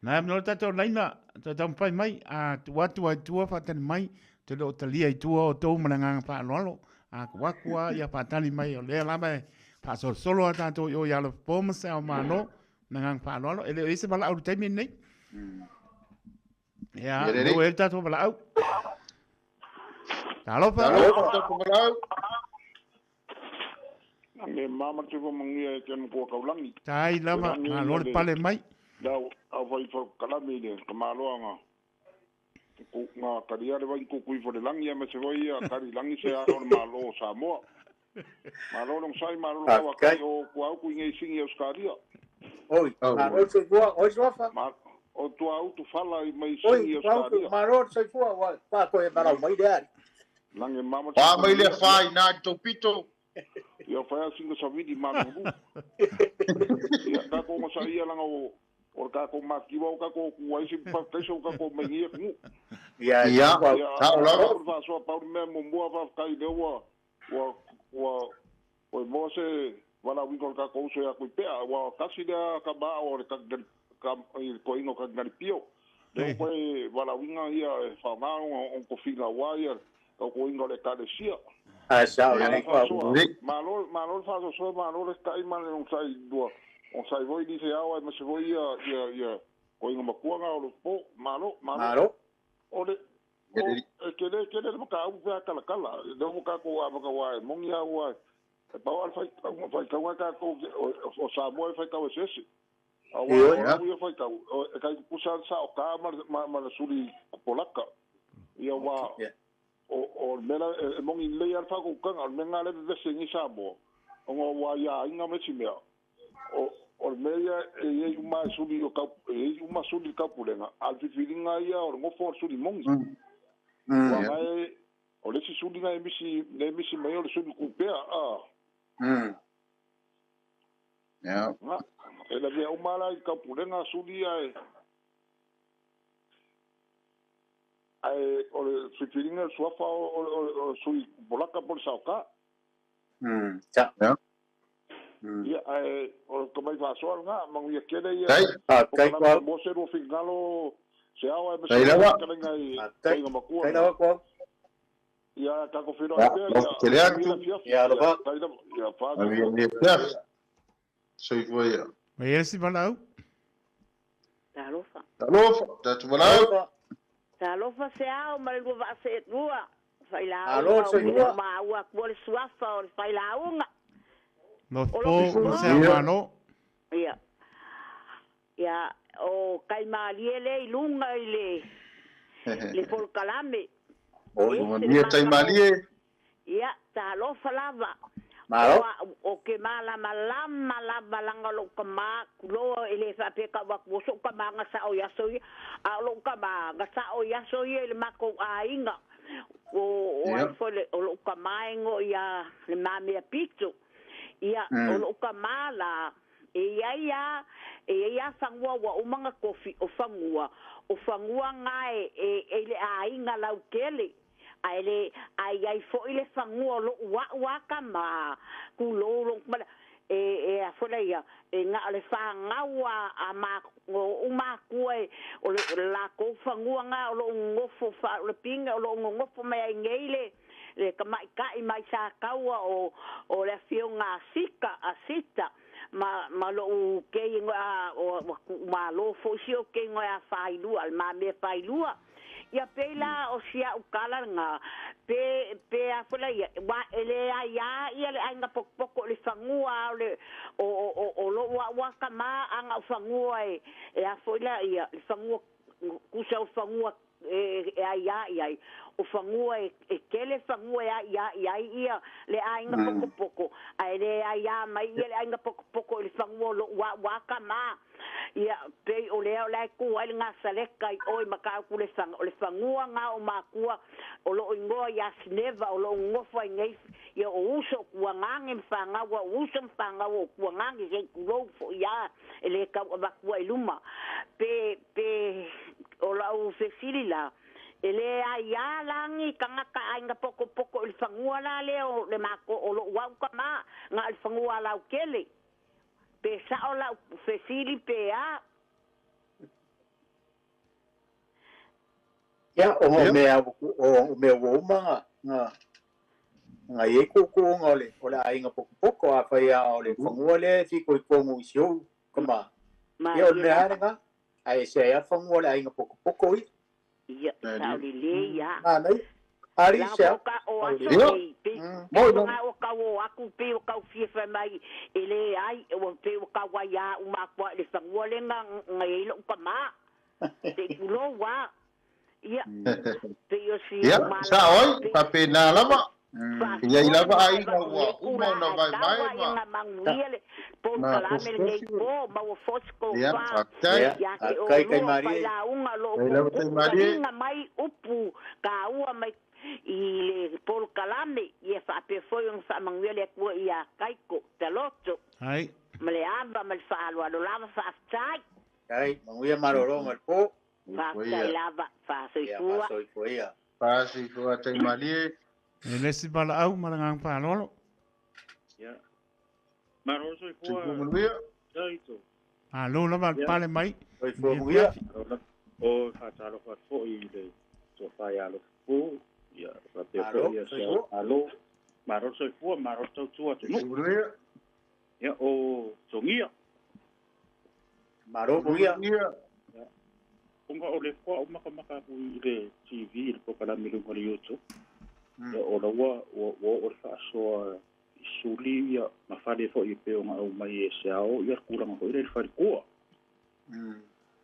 Nā no tātou laina, tā tau pai mai, a tu atu ai tua whātani mai, te leo talia i tua o tō mana nganga whaaloalo, a ku akua ia whātani mai o lea lama e whaasolosolo a tātou i o i alo pōma se au māno, na nganga whaaloalo, e leo ese wala au taimi nei. Ia, no e tātou wala au. Talofa. Talofa, tātou wala au. Me mama te ko mangia e tēnu kua kaulangi. Tai lava, ngā lore pale mai. Lau, au whai whakalami le, ka māloa ngā. Ngā kariare wai kukui whare langi, a me se wai a kari langi se a o mālo o Samoa. Mālo long sai, mālo long kawa kai o kua au kui ngei singi o Skaria. Oi, mālo se kua, oi suafa. O tua autu whala i mai singi o Skaria. Oi, mālo se kua, wā koe marau mai le ari. Lange mama te Wā mai le whai nā tō pito. Ia whaia singa sawini mālulu. Ia kako ngā sa ia langa o kako makiwa o kako kuai si kaiso kako maingi e kungu. Ia, ia, tā o lava. Ia whasoa pauri mea mumua whawhakai leo wa wa o moa se wala wingo kako uso ia kui pea. Wa kasi lea ka maa o le koingo kakingari pio. Leo koe wala winga ia e whangaonga o kofinga wa ia o koingo le kalesia. Ah, sa o le kwa. Malo malo fa so malo le kai male on sai dua. On sai voi di se awa ma se voi ia ia ia ko inga makua nga o po malo malo. Malo. O le ke le mo ka u pa kala kala. Le mo ka ko a ka wa mongi a wa. E pa al fai fai ka wa ka ko o sa mo fai ka o sese. A wa o ia fai ka e kai kusa sa o ka ma ma suri polaka. Ia wa o mela e mongi lei alfa ko kanga o menga le vese ni Samoa o ngā wā ia inga me simea o mea e ei uma suli o kau e uma suli kapulenga al fifilinga ia o ngofo suli mongi wa mai o le suli nga emisi le emisi mai o le suli kupea a ya e la via uma la kapulenga suli ia e ai o le fifilinga suafa o sui bolaka por sauka. Ja. Ia ai o ka mai fasoa nga mangu ia kele ia. Kai kwa mo se ro fingalo se awa e se lava kai nga makua. Kai lava kwa. Ia ka ko firo ia. Ia lava. Ia fa. Ia. Soi foi ia. Mai esi valau. Talofa. Talofa, tatu valau. Talofa se ao ma le lua vaase lua. Alo se lua. Ma ua kua le suafa o le whailaunga. No po se ao Ia. Ia, o kai maalie le i lunga i le le polkalame. O ia tai maalie. Ia, talofa lava. Malo. O ke malama lama lava langa lo ka ma kuloa e le whapeka waku o so ka manga sa o yaso ia. A lo ka manga sa o yaso ia le mako a inga. O ai fole o lo ka maengo ia le mamea pito. Ia o lo ka mala e ia e ia whangua wa umanga kofi o whangua ngae e le a inga lau kele. Ai le ai ai fo ile fangua lo wa wa kama ku lo lo e a fola ia e nga le fangaua a ma o ma ku e o la ko fangua nga o lo ngofo fa le pinga o lo ngofo mai ai ngeile le ka mai kai mai sa kaua o le fionga sika asita ma ma lo ke inga o ma lo fo si o ke inga fa ilua ma me fa ilua ia pela o sia ukala nga pe pe a fola ia wa ele a ia ia le ainga pokpoko le fangua o le o lo wa wa kama anga fangua e a fola ia le fangua kusa o fangua e a ia ia o fangua e kele fangua ia ia ia le ainga pokpoko a ele a ia mai ia le ainga pokpoko le fangua lo wa wa kama ia pe o le o le ku ai nga saleka i oi maka ku le fang o le fangua nga o makua o lo ingoa ia sneva o lo ngofo ai nei ia o uso ku ngange mfanga wa uso mfanga o ku ngange se ku lo fo ia ele ka wa ku ai luma pe pe o la u fesili la E le ai a langi kangaka ainga poko poko i le fagua la lea o le mako o lo'u au kamā ga o le fagua laukele pe sa'o la'u fesili pe a. Ia o mea o mea ua uma ga ga i ai ku'uku'uga o le aiga pokopoko afai a o le fagua lea e fikoikogu i si ou kamā. Ia o le mea a lagā ae se ai a le fagua o le aiga pokopoko ia. Ia sa'olelei a. Manaia ali se ao o aso nei pe ga o kau o aku pe o kau fia fai mai e lē ai ua pe ua kau ai a uma aku a'i le fagua le ga ga iai lo'u kamā se'i tulou a. Ia pei o si Ia, sa'o ai, fa'apena lava. I ai lava aiga ua uma ona vaevae ma ga manuia le polokalame lenei po maua fosi Ia, tofa fa'afetai. ia te Kai kai olua Marie. failauga loo Ai lava tai ku'uku'u malie. taliga mai upu kāua mai i le polokalame ia fa'apea foi ona fa'amanuia le Atua iā Kaiko taloto Ai. ma le ava ma le fa'aloalo lava fa'afetai. Kai manuia malologa i le po. Fa'afetai lava Ia fa'asoifua. fa'asoifua ia. Fa'asoifua tai malie. E le isi valaau ma le agaga fa'aloalo. Ia. Malo Soifua soifua manuia. taito. Malo lava le Ia. pale mai. Soifua manuia. O fa'atalofa atu fo'i i le tofa iā Alofapo, ia fa'apea Malo fo'i ia soifua. Malo. Malo soifua, malo tautua atunu'u. Soifua manuia. Ia o Togia. Malo manuia. Manuia. Ona o le foa'u makamaka aku i le TV i le polokalame i luga o le YouTube. Ia o laua ua ua oo le fa'asoa i suli ia ma fale fo'i e pei ona aumai e se ao ia le kulaga fo'i lea i le falekua.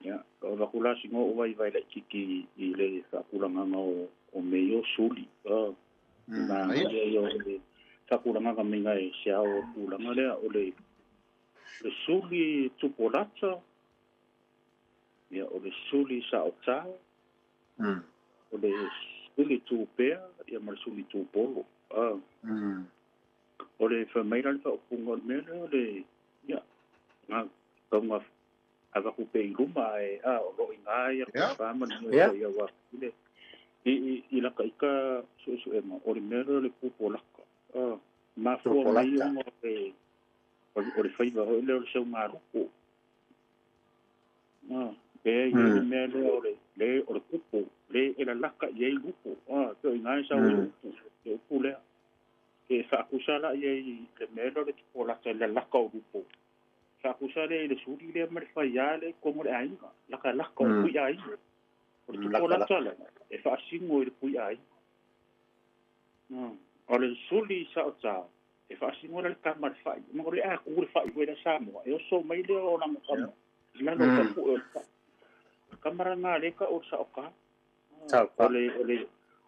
Ia o vaku la siga o'o vaivai la'ititi i le fa'akulagaga o mea ia o suli a ma Aia. ia ia o le fa'akulagaga maiga e se ao o tulaga lea o le le suli tupolata ia o le suli sa'otā o le suli tupea ia ma le suli tupolo a o le fa'amai la le fa'aupuga o le mea lea o le ia ga tauga avaku pe i luma ae a o lo'o igā ia Ia. tofa ma le mea Ia. foi auā le i i laka ika su'esu'ega o le mea lea o le pupolaka a mafua mai Tupolata. ona o le o le faiva ho'i lea o le saugaluku a e ai le mea lea o le le o le kupu le e lalaka i ai lupu a pe o igā e sau ai upu le upu lea e fa'akusa la'i ai le mea lea o le tupolata i le lalaka o lupu fa'akusa lea i le suli lea ma le faiā le i totonu o le aiga lakalaka o le pui aiga o le tupolata la e fa'asino i le pui aiga o le suli sa'otā e fa'asino la le kama le fa'i ma o le a kū le fa'i foi la Samoa e oso mai lea o lana kama i lalo o tapu'e o le fa'i kamaraga le ka o le sa'okā Sa'okā. o le o le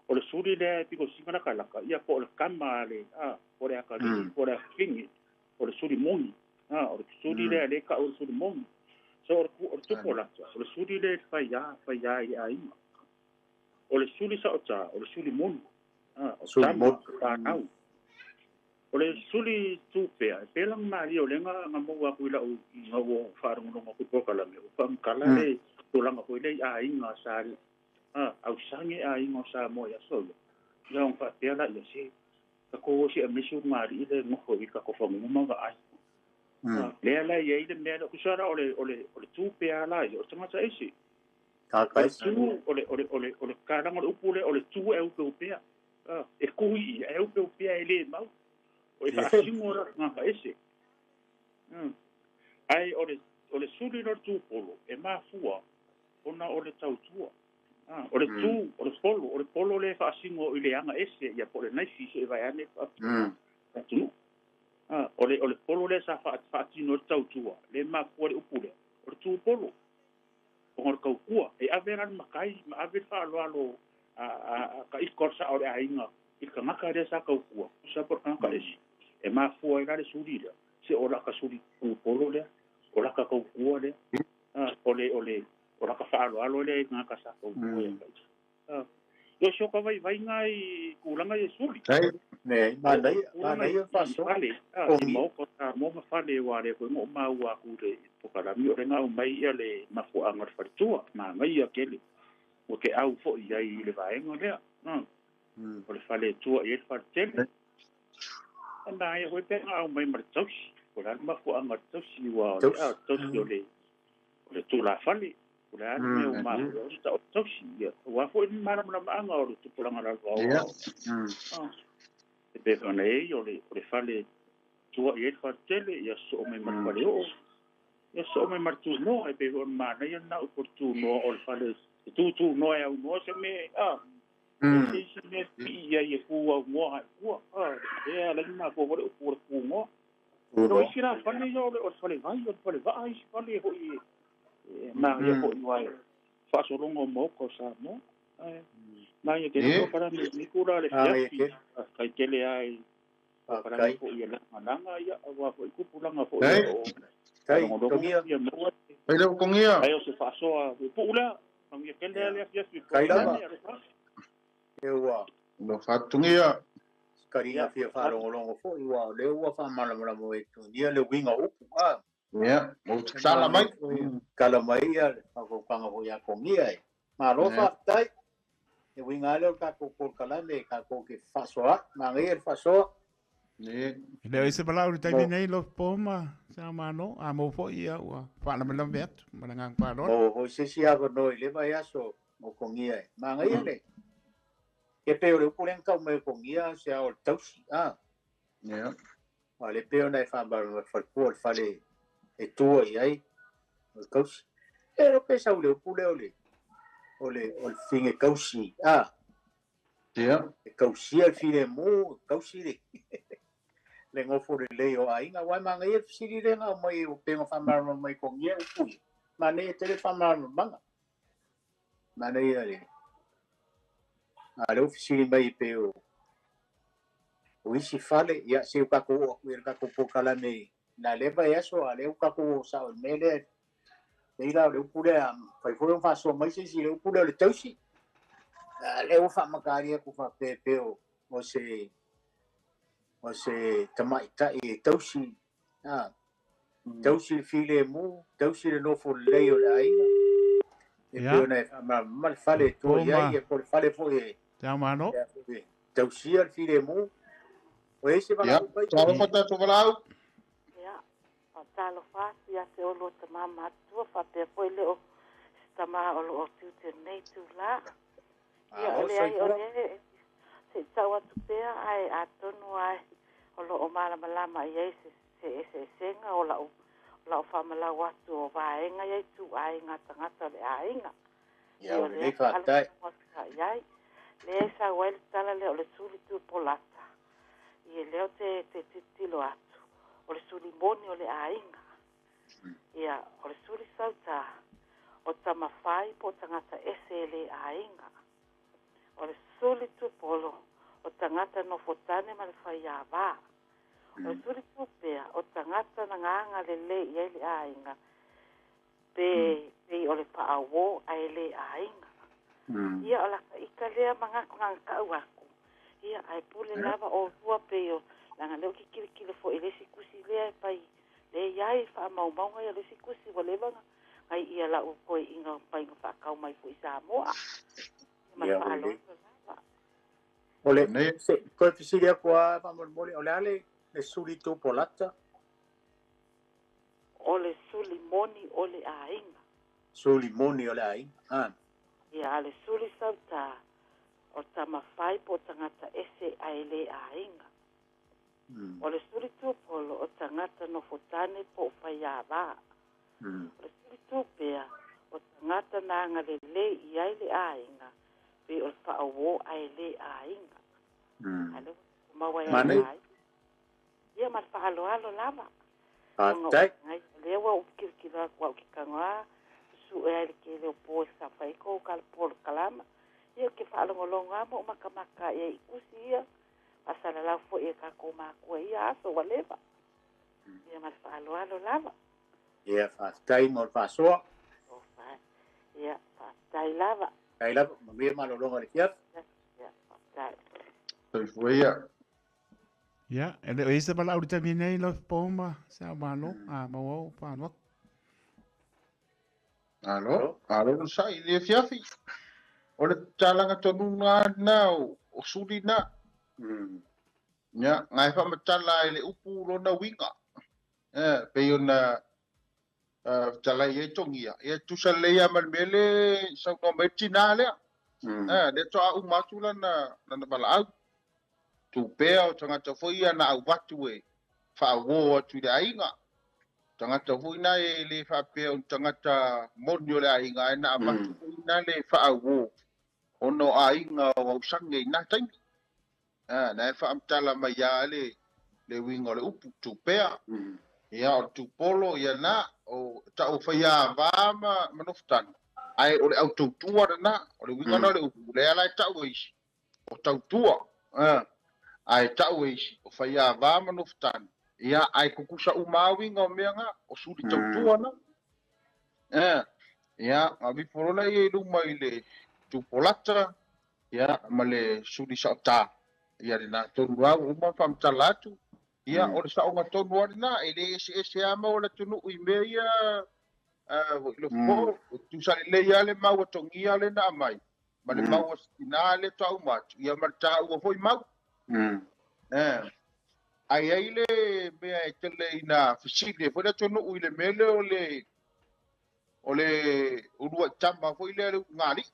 o le suli lea e pikosiga lakalaka ia po o le kama a le a po o le akalii po o le afafine o le suli moni a o le suli lea le ka'u o le suli moni so o le o le tupolata o le suli lea e faiā faiā i le aiga o le suli sa'otā o le suli moni a o Suli tama moni. fanau o le suli tupea e pei laga malie o lega ga maua aku i la'u ga ua fa'alogologo aku i polokalame ua fa'amatala le tulaga foi lea i aiga sa a ausage aiga o Samoa i aso ia ia ona fa'apea laia se takou osi aemaise ugali'i le nofo i kako fagua ma va'ai lea la iai le mea lea kusa la o le o le o le tupea la ia o le tagata ese o le tu o le o le o le o le kalaga o le upu lea o le tu e upeupea a e kui ia e upeupea e lē mau o e fa'asino la tagata ese ae o le o le suli lo le tupolo e mafua ona o le tautua a o le tu o le polo o le polo le fa'asino i le aga ese ia po o le naifi se'e vae ane atunu'u a o le o le polo lea sa fa'atino le tautua le mafua le upu lea o le tupolo ona o le kaukua e ave la le makai ma ave le fa'aloalo a a ka ika o le sa'a o le aiga i le tagata lea sa kaukua sa po o le tagata ese e mafua ai la le suli lea se o laka suli tupolo lea o laka kaukua lea a o le o le o laka fa'aloalo lea i tagata sa kaukua ia ka ika a ia o si o ka vaivaiga i kulaga ia suli. Ai. Ne, manaia, manaia fa'asoa. Fale a i maoka sa mo ma fale ua le koe ngo'o maua aku le pokalami o le ga'u mai ia le mafua'aga o le faletua magaia kele. Ua te au fo'i i ai i le vaega lea. O le fale e tua i ai le faletele. E manaia foi pe ana aumai ma le tausi. Po o le a le mafuaaga o le tausi aua o le a o le tausi o le o le tulafale. Po o le a le mea ua mafua ai ona tau o le tausi. Ia, aua foi le malamalamaaga o le tupulaga lalovaoa. E pei foi ona i ai o le fale e tua i ai le faletele, ia sosoo mai ma le faleoo. Ia sosoo mai ma le tunoa, e pei foi ona manaia lena upu o le tunoa, o le fale e tutunoa e aunoa se mea, a, e leai se isi mea e pipii i ai e tu aunoa ai i tua, a, lea e ala ai ona mafua foi le upu o le tunoa. O isi la fale ia o le falevai, o le falevaa isi fale foi e manaia foi aua e faasologa o maota o Samoa. Ae manaia tele polokalame i lenei itula i le afiafi, faafetai tele lava i polokalame foi e lagalaga ia aua foi tupulaga foi o lo o faalogologo ia maua ai o se faasoa puupuu lea. Manuia tele lava le afiafi i polokalame. Alofa. Alofa atu Togia. Kaliga fia faalogologo foi aua o lea ua faamalamalama e Togia le uiga o upu. Ia, ua tatala mai. Tatala mai le faautautaga foi ia Togia e. Malo faafetai. Le uiga lava lea o le tatou polokalame tatou te fefaasoaai. Manaia le faasoa. E le o i ai se valaau i le taimi nei Lofipo ma Saomalo, a maua foi ia ua faalavelave atu ma le agaga faaaloalo. Maua foi se isi avanoa i le vaiaso mo Togia e. Manaia le e pei o le upu lea na tau mai e Togia se ao o le tausi. A. Ia. Aua o lea e pei ona e faamalamalama faletua o le fale e tua i ai o le tausi. E le pe sau le upu lea o le o le o le fine tausi. A. Ia. E tausia le filemu, e tausi le le nofo lelei o aiga. Aua e manaia le fesili lea na aumai e pei ona faamalamalama mai e Togia upu ia. Manaia tele le faamalamalamaga. Manaia le a lea ua fesili mai pei o o isi fale, ia se ua tatou oo atu i le tatou polokalame na lea vaiaso, a lea ua tatou oo sao i le mea lea. Pei la o le upu lea, fai foi ona faasoa mai se isi i le upu lea o le tausi. A lea ua faamataali atu faapea pei o se o se tamaitai e tausi, a, tausi le filemu, tausi le nofo lelei o le aiga. E pei ona e faamalamalama le fale e tua i ai, po o le fale foi e tausia le filemu. O i ai se valaau mai? Talofa tatou valaau. Ia, faatalofa atu ia te oulua tama matutua faapea foi le o se tama o lo o tiute i lenei itula. Ia, o leai, o lea e se i tau atu pea, ae atonu lava o lo o malamalama i ai se se eseesega o lau o lau faamalau atu o vaega ia ituaiga tagata o le aiga. Ia, ua lelei faafetai. I ai. Lea e sau ai le tala lea o le suli tupolata. Ia lea ou te te tilotilo atu, o le suli moni o le aiga. Ia, o le suli sautā, o tamafai po o tagata ese e le aiga. O le suli tupolo, o tagata nofo tane ma le faiāvā. O le suli tupea, o tagata na gaga lelei i ai le aiga, pe pei o le paauō ae le aiga. Ia, o laka ika lea manatu na ona tau atu, ia, ae pule lava ʻolua pei o, leaga lea ou te tilotilo foi i le isi tusi lea e fai, lea e i ai faamaumauga ia o le isi tusi ua leva ona gai ʻia lau toeaina mai na faatau mai foi i Samoa. Ia ma le faaaloalo lava. O le, se i toe fesili atu lava faamolemole, o le a le suli tupolata? O le suli moni o le aiga. Suli moni o le aiga, a. Ia, a le suli sautā, o tamafai po o tagata ese ae le aiga. O le suli tupolo, o tagata nofo tane po o faiāvā. O le suli tupea, o tagata na agalelei i ai le aiga, pei o le paauō ae le aiga. A lea ua tumau ai lava le aiga. Ia ma le faaaloalo lava. Faafetai. O lea ua ou tilotilo atu au ki tago a susue ai le tele o po e saofai ai kou polokalama. Ia ou te faalogologo lava ma ou makamaka i ai i tusi ia, faasalalau foi e tatou matua i ia aso ua leva. Ia ma le faaaloalo lava. Ia, faafetai mo le faasoa. Ia, faafetai lava. Faafetai lava. Manuia malologa o le afiafi. Ia, faafetai. Soifua ia. Ia, e le o i ai se valaau i le taimi nei lau Ifo ma se ao malo, a maua ou faaaloalo. Malo, malo le onosai i le afiafi. O le tatalaga tonuga lena o suli na. Ia, gae faamatala i le upu lona uiga. Pei ona fetalai ai togia, ia tusa lelei lava ma le mea le saunoa mai le tinā lea. Lea toa uma atu lana valaau. Tupea o tagata foi ia na auvatu e faauō atu i le aiga. Tagata foi na e le faapea o ni tagata moni o le aiga, ae na avatu foi na le faauō ona o aiga o ausage i na taimi. Na e faamatala mai lava le uiga o le upu, tupea. Ia, o le tupolo, ia na, o ta'u faiāvā ma nofotanu, ae o le autautua lena, o le uiga na o le upu, lea la e ta'u e isi, o tautua, ae ta'u e isi, o faiāvā ma nofotanu, ia, ae kukusa uma lava uiga o mea ga, o suli tautua na. Ia, gavifolola ia i luma i le tupolata, ia, ma le suli sa'otā, ia lena tonu lava ua uma ona faamatala atu. Ia, o le sa'oga tonu lava lena, e lē eseese lava mau o le atunu'u i mea ia lofo, tusa lelei lava le mau a togia lea na aumai, ma le mau a tinā lea toauma atu, ia ma le tāua foi mau. Ae ai le mea e tele ina fesili ai foi le atunu'u i le mea lea o le ulua'i tama foi lea le ulugalii.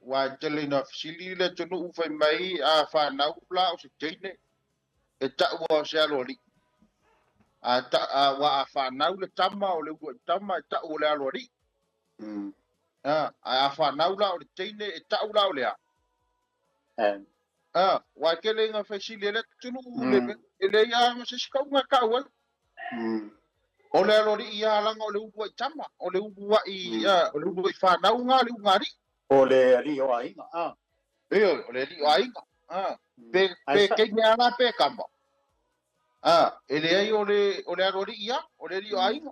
Ua e tele ina fesili le atunu'u fai mai a fanau la o se teine e ta'ua o se aloali'i. Ua a fanau le tama o le ulua'i tama e ta'u o le aloali'i. Ae a fanau la o le teine e ta'u la o le a. Ua e tele ina fesili ai le atunu'u e leai lava ma se isi kauga e ta'u ai. O le aloali'i ia laga o le ulua'i tama, o le ulua'i o le ulua'i fanau ga le ulugalii. O le alii o aiga. Ioe, o le alii o aiga. Pe teine lava la pe kama. E leai o le aloalii ia, o le alii o aiga.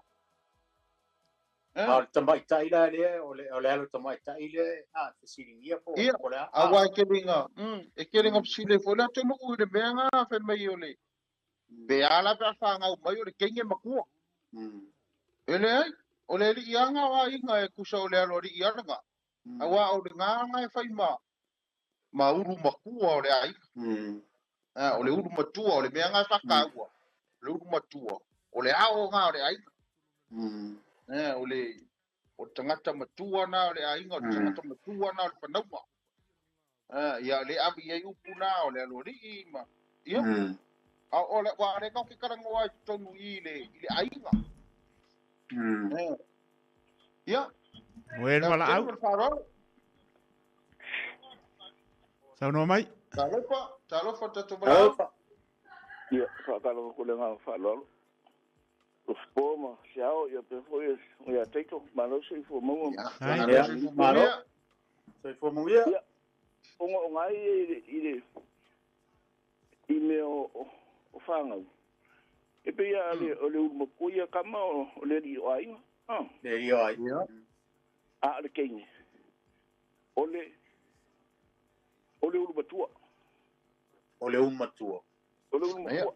A o le tamaitai la lea, o le alo tamaitai lea, fesiligia po o le a. Aua e tele ina, e tele ina fesili ai foi le atunuu i le mea ga fai mai o le pe a la pe a fanau mai o le teine matua. E leai, o le alii aga o aiga e tusa o le aloalii alaga. Aua o le gaga e fai ma ulu matua o le aiga. O le ulu matua, o le mea ga e faataua. O le ulu matua, o le ao ga o le aiga. O le tagata matua na o le aiga, o le tagata matua na o le fanauga. Ia le avi ai upu na o le aloalii ma ia. O le ua le kau ke karangoa i totonu i le aiga. Ia. O e valaau. Saunoa mai. Talofa, talofa tatou valaau. Ia, faatalofa ko le ngā whaaloalo. O fo ma siao ia pe foi ia teito malo se ifo maua. Malo se ifo maua. Ia. O ngai i i mea o whangau. E pe ia le o le ulumakuia kama o le ri o aiga. Le ri o aiga. A le keine. O le ulumatua. O le ulumatua. O le ulumatua.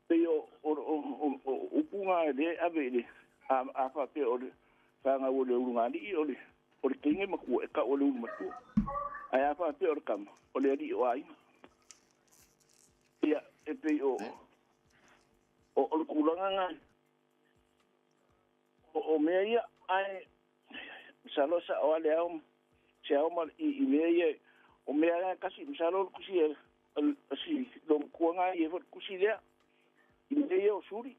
Pe o upunga le ave le a whapea o le whangau o le ulungalii o le keine makua e ka o le ulumatua. Ai a whapea o le kama o le ri o aiga. Ia, e pei o le kūlanga ngai. O mea ia, ai, misalo sa o ale ao, se ao ma i mea ia, o mea ia kasi, misalo le kusi e, si lomkua ngai e fo kusi lea, i mea ia o suri.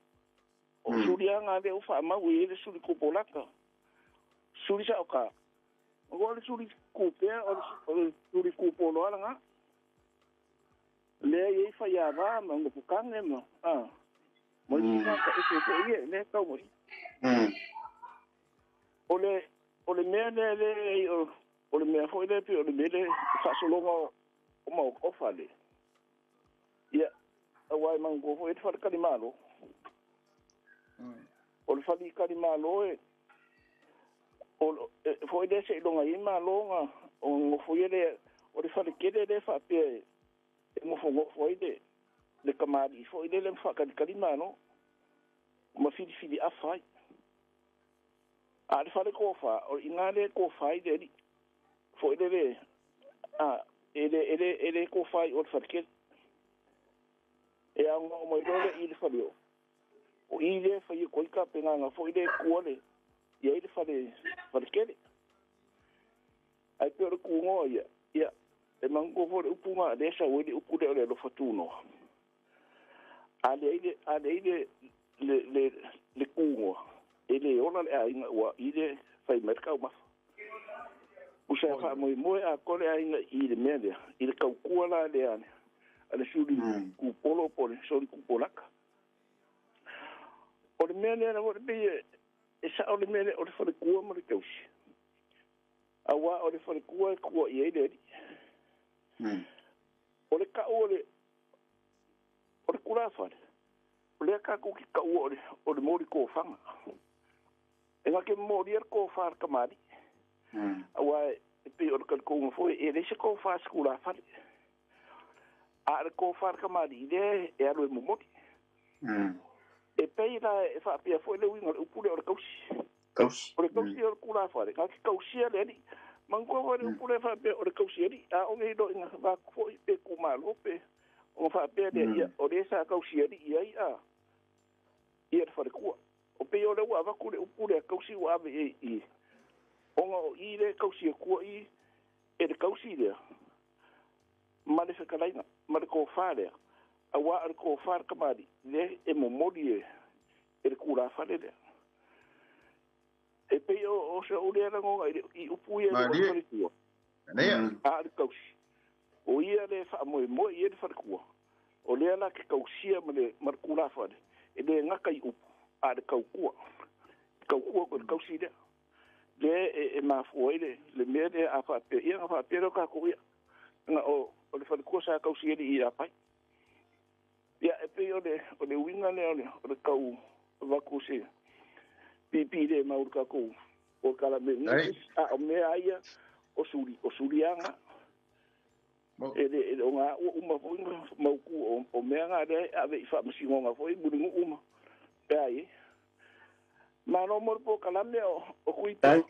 O suri a ngā leo whaamau e le suri kupolaka. Suri sa o ka. O le suri kupea, o le suri kupolo ala ngā. Lea ia i whaiāwā ma ngopukange ma. Mo i ngā ka ese te ia, lea kau mai. O le mea lea lea, o le mea foi lea pe, o le mea lea whaasolonga o mau ofa le. Ia, awa e mango foi e te wharekari malo. O le wharekari malo e, o foi lea se ilonga i malo ngā, o ngofo ia lea, o le wharekere lea whaapea e, e ngofo ai le kamari foi le le whakalikali malo ma whiriwhiri awhai. A le fale kofa o inga le kofa i le fo ile le a ele kofa i o le fale kele. E au ngau mai lole i le fale o. O i le fai koi ka penga fo ile kua le ia i le fale kele. Ai pe o le kungoa ia ia e mango fo le upunga le sa o le upu le o le alofa tunoa. A le ile le kungoa e le ola le aiga ua i le fai mai le kaumafa. Usa fa moi moi a kole aiga i le mea lea i le kaukua la lea a le suli kupolo po le suli kupolaka. O le mea lea na o le pei e sa o le mea lea o le falekua ma le tausi. Aua o le falekua e kua i ai le ali. O le kau o le kula fale. O lea kākou ki kau o le mori kōwhanga. E ngā ke mori ar kōwha ar kamari. Aua e pei o le kalikounga foi e leise kōwha se kula fale. A le kōwha ar kamari i lea e alu e momori. E pei la e whaapea foi le uinga le upule o le kausi. Kausi. O le kausi o le kula fale. Ngā ke kausia le ali. Mangua foi le upule whaapea o le kausi ali. A o ngei lo inga wāku foi pe kumalo pe. O ngā whaapea lea ia o le sa kausi ali ia i a. Ia le falekua. O pe o le ua avaku le upule a kausi ua ave e i. Onga o i le kausi e kua i e le kausi lea. Ma le whekalaina, ma le kōwha lea. A wā le kōwha le kamari, le e momori e le kura whale lea. E pei o se o lea rangonga i upu ia le falekua. A le kausi. O ia le wha moe i e le falekua. O lea la ke kausia ma le kura whale. E le ngaka i upu a le kaukua. Kaukua ko le kausi lea. Le e mafua i le mea lea a whaapea. Ia nga whaapea leo kako ia. Nga o le falekua sa kausi ele i apai. Ia e pei o le uinga lea o le kau vaku se pipi le mauru kako o kala me a o mea aia o surianga. E le o ngā ua uma foi mauku o mea ngā lea ave i whaamasingonga foi muringu uma. Pea i. Malo mo le pōkalame o kui pea.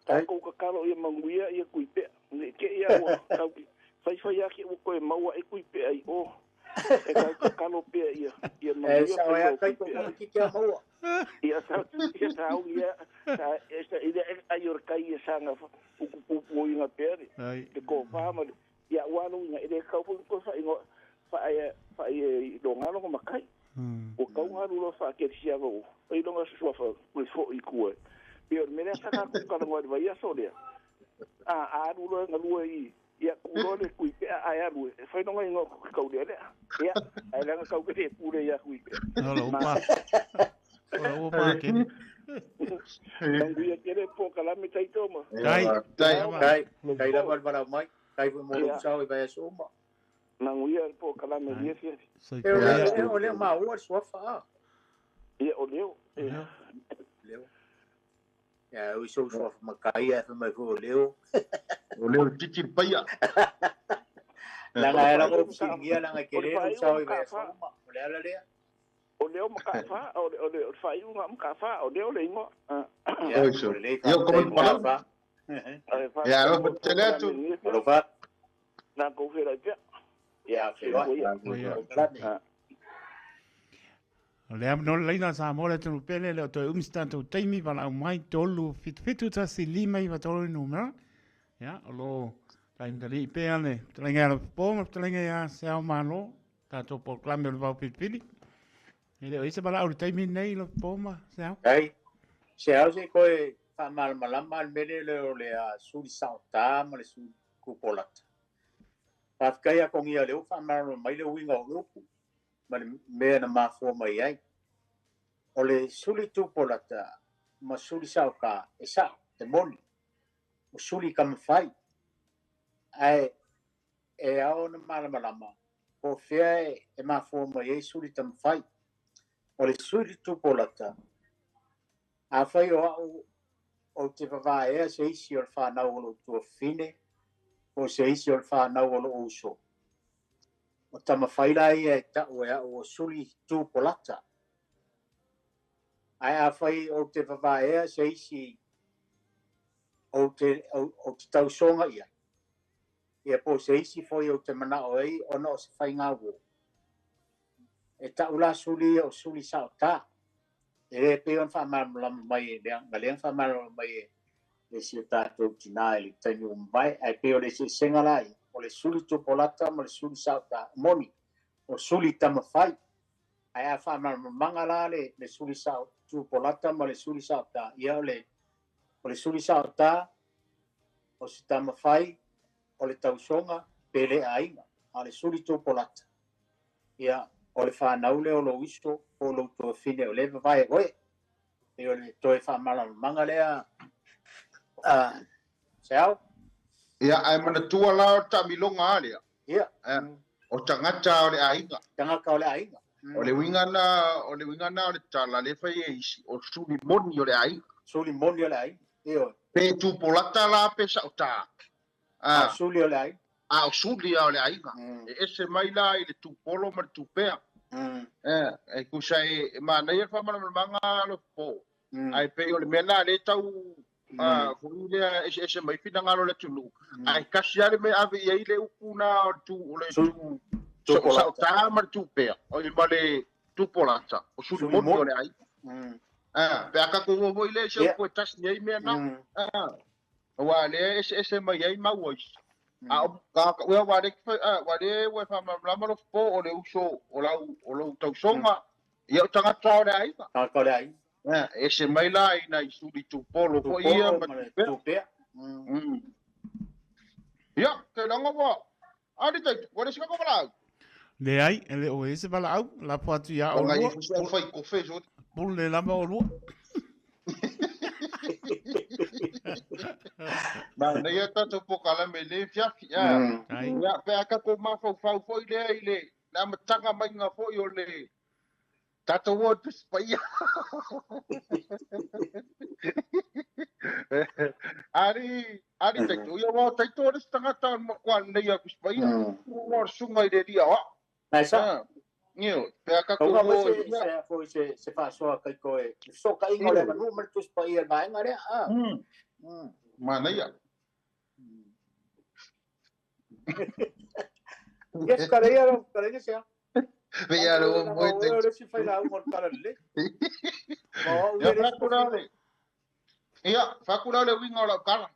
Tākou kakalo ia manguia ia kui pea. Ne ke ia ua tauki. Whai whai ake ua koe maua e kui pea i o. E kau kakalo pea ia manguia. E sao ea kai ko ki kia maua. Ia sao ia ai o kai ia sanga ukupupu o inga pea le. Te kōwha ma le. Ia walo inga e le kau fo ko fa ingo fa e longa longa makai. O kau ngaru lo fa ke sia vo. Ai longa sua fa ko fo i ku. Pe o mele sa ka ku ka ngo vai so le. A aru lo ngalu i ia ku lo le kui pe a aru. E fa longa ingo ku kau le le. Ia ai langa kau ke pure ia kui pe. No lo pa. O pa ke. Tangu ia kere po kala me taito ma. Kai kai kai la bala mai. Kai fo mo lo sao i vai so ma. Nanguia po kala me ia fia. E o le ma o so fa. Ia o leo. Leo. Ia o so so ma kai e mai fo leo. O leo titi paia. La nga era ko singia la nga kere o sao i vai so ma. O le ala lea. O leo ma ka fa o le fa i nga ma ka fa o leo le ingo. Io come pa. Ia alo teletu. Alo fa. Na ko fera pia. Ia fera. Ia. O lea no leina sa mo le tunu pele le o toi umista tau taimi wala au mai tolu fitu tasi lima i watolu numera. Ia, o lo taimtali i pea le talenga ala po ma talenga ia se au malo tātou polokalame o le vau pilipili. E le o isa wala au le taimi nei lo po ma se au. Ei, se au se koe whaamalamalama le mele le o le suli saotā ma le suli kupolata. Whawhikai a kongia leo whaamalamalama mai le uinga o lupu ma le mea na mafua mai ai. O le suli tupolata ma suli saoka e sao, te moni. O suli kamawhai. Ai e ao na malamalama. Po whia e mafua mai ai suli tamawhai. O le suli tupolata a whai o au o te wawāea se isi o le whānau o lo tuafine o se isi o le whānau o lo uso. O tamawhai la ia e tau e au o suli tupolata. Ai a whai o te wawāea se isi Ou te ou te tausoga i ai. Ia po o se isi foi ou te manao ai ona o se faiga uo. E ta'u la suli ia o suli sa'otā. E lē pei ona faamalamalama mai e lea na lea na faamalamalama mai e le si o tatou tinā i le taimi ua mavae. Ae pei o le eseesega la ia, o le suli tupolata ma le suli sa'otā. Moni, o suli tamafai. Ae a faamalamalamaga la le, le suli sa'o tupolata ma le suli sa'otā, ia o le, o le suli sa'otā, o se tamafai, o le tausoga, pe le aiga. A o le suli tupolata, ia, o le fanau lea o lou uso po o lou tuafine o lea e vavae oe. Pei o le toe faamalamalamaga lea Seau. Ia, ae manatua la o le taamiloga a lea. Ia. O tagata o le aiga. Tagata o le aiga. O le uiga na, o le uiga na o le tala lea e fai e isi, o suli moni o le aiga. Suli moni o le aiga. Ioe. Pe tupolata la pe saotā. A o suli o le aiga. A o suli a o le aiga. E ese mai la i le tupolo ma le tupea. E tusa e manaia le faamalamalamaga a lo po. Ae pei o le mea na lea tau foi lea eseese mai finagalo o le atunuu. Ae tasi lava le mea e ave i ai le upu na o le tu o le tu saotā ma le tupea, oi ma le tupolata, o suli moni o le aiga. Pe a tatou o foi lea i se upu e tasi ai mea na. Aua o lea e eseese mai ai mau o isi. A o ka ua le ua le ua faamalamalama lo po o le uso o lau o lou tausoga ia o tagata o le aiga. Tagata o le aiga. Ese mai la i nai suli tupolo foi ia ma tupea. Ia, ke langa ua ali tai, ua le sika ko valaau. Leai, e le o e se valaau, lafo atu ia olua. Ona i fusi fai kofe so. Pule lava olua. Manaia tatou polokalame i lenei afiafi. Ia, pe a tatou mafaufau foi lea i le amataga maiga foi o le tatou o i le Tusi Paia. Ali, ali taito, ia ua o taito o le isi tagata o le matua lelei o le Tusi Paia. Ua o le susuga i le Alii Aoao. Nai sa. Ioe, pe a tatou o i mea. Foi se faasoa taito e fesootaiga o le aganuu ma le Tusi Paia i le vaega lea. Manaia. Ia, kaleia lau kaleia se a. Pe ia ro mo te. O le si fai lau mo tala le. Ia whakura le. Ia, whakura le uiga o lau tala.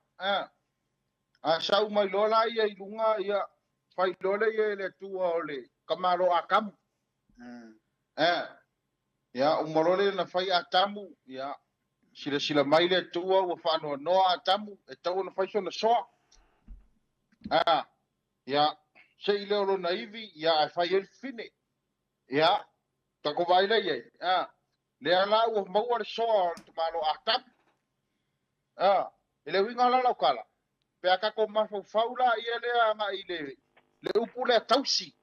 A sau mai loa la ia i lunga, ia, fai loa le ia e le Atua o le tamaloa Atamu. Ia, uma loa lea na fai Atamu, ia, silasila mai le Atua ua faanoanoa Atamu, e tatau ona fai sona soa. Ia, sei lea o lona ivi, ia, ae fai ai le fafine. Ia, tatou vaai lea i ai. Lea la ua maua le soa o le tamaloa Atamu. E le uiga la lau tala, pe a tatou mafaufau la ia lea agai i le le upu lea tausi.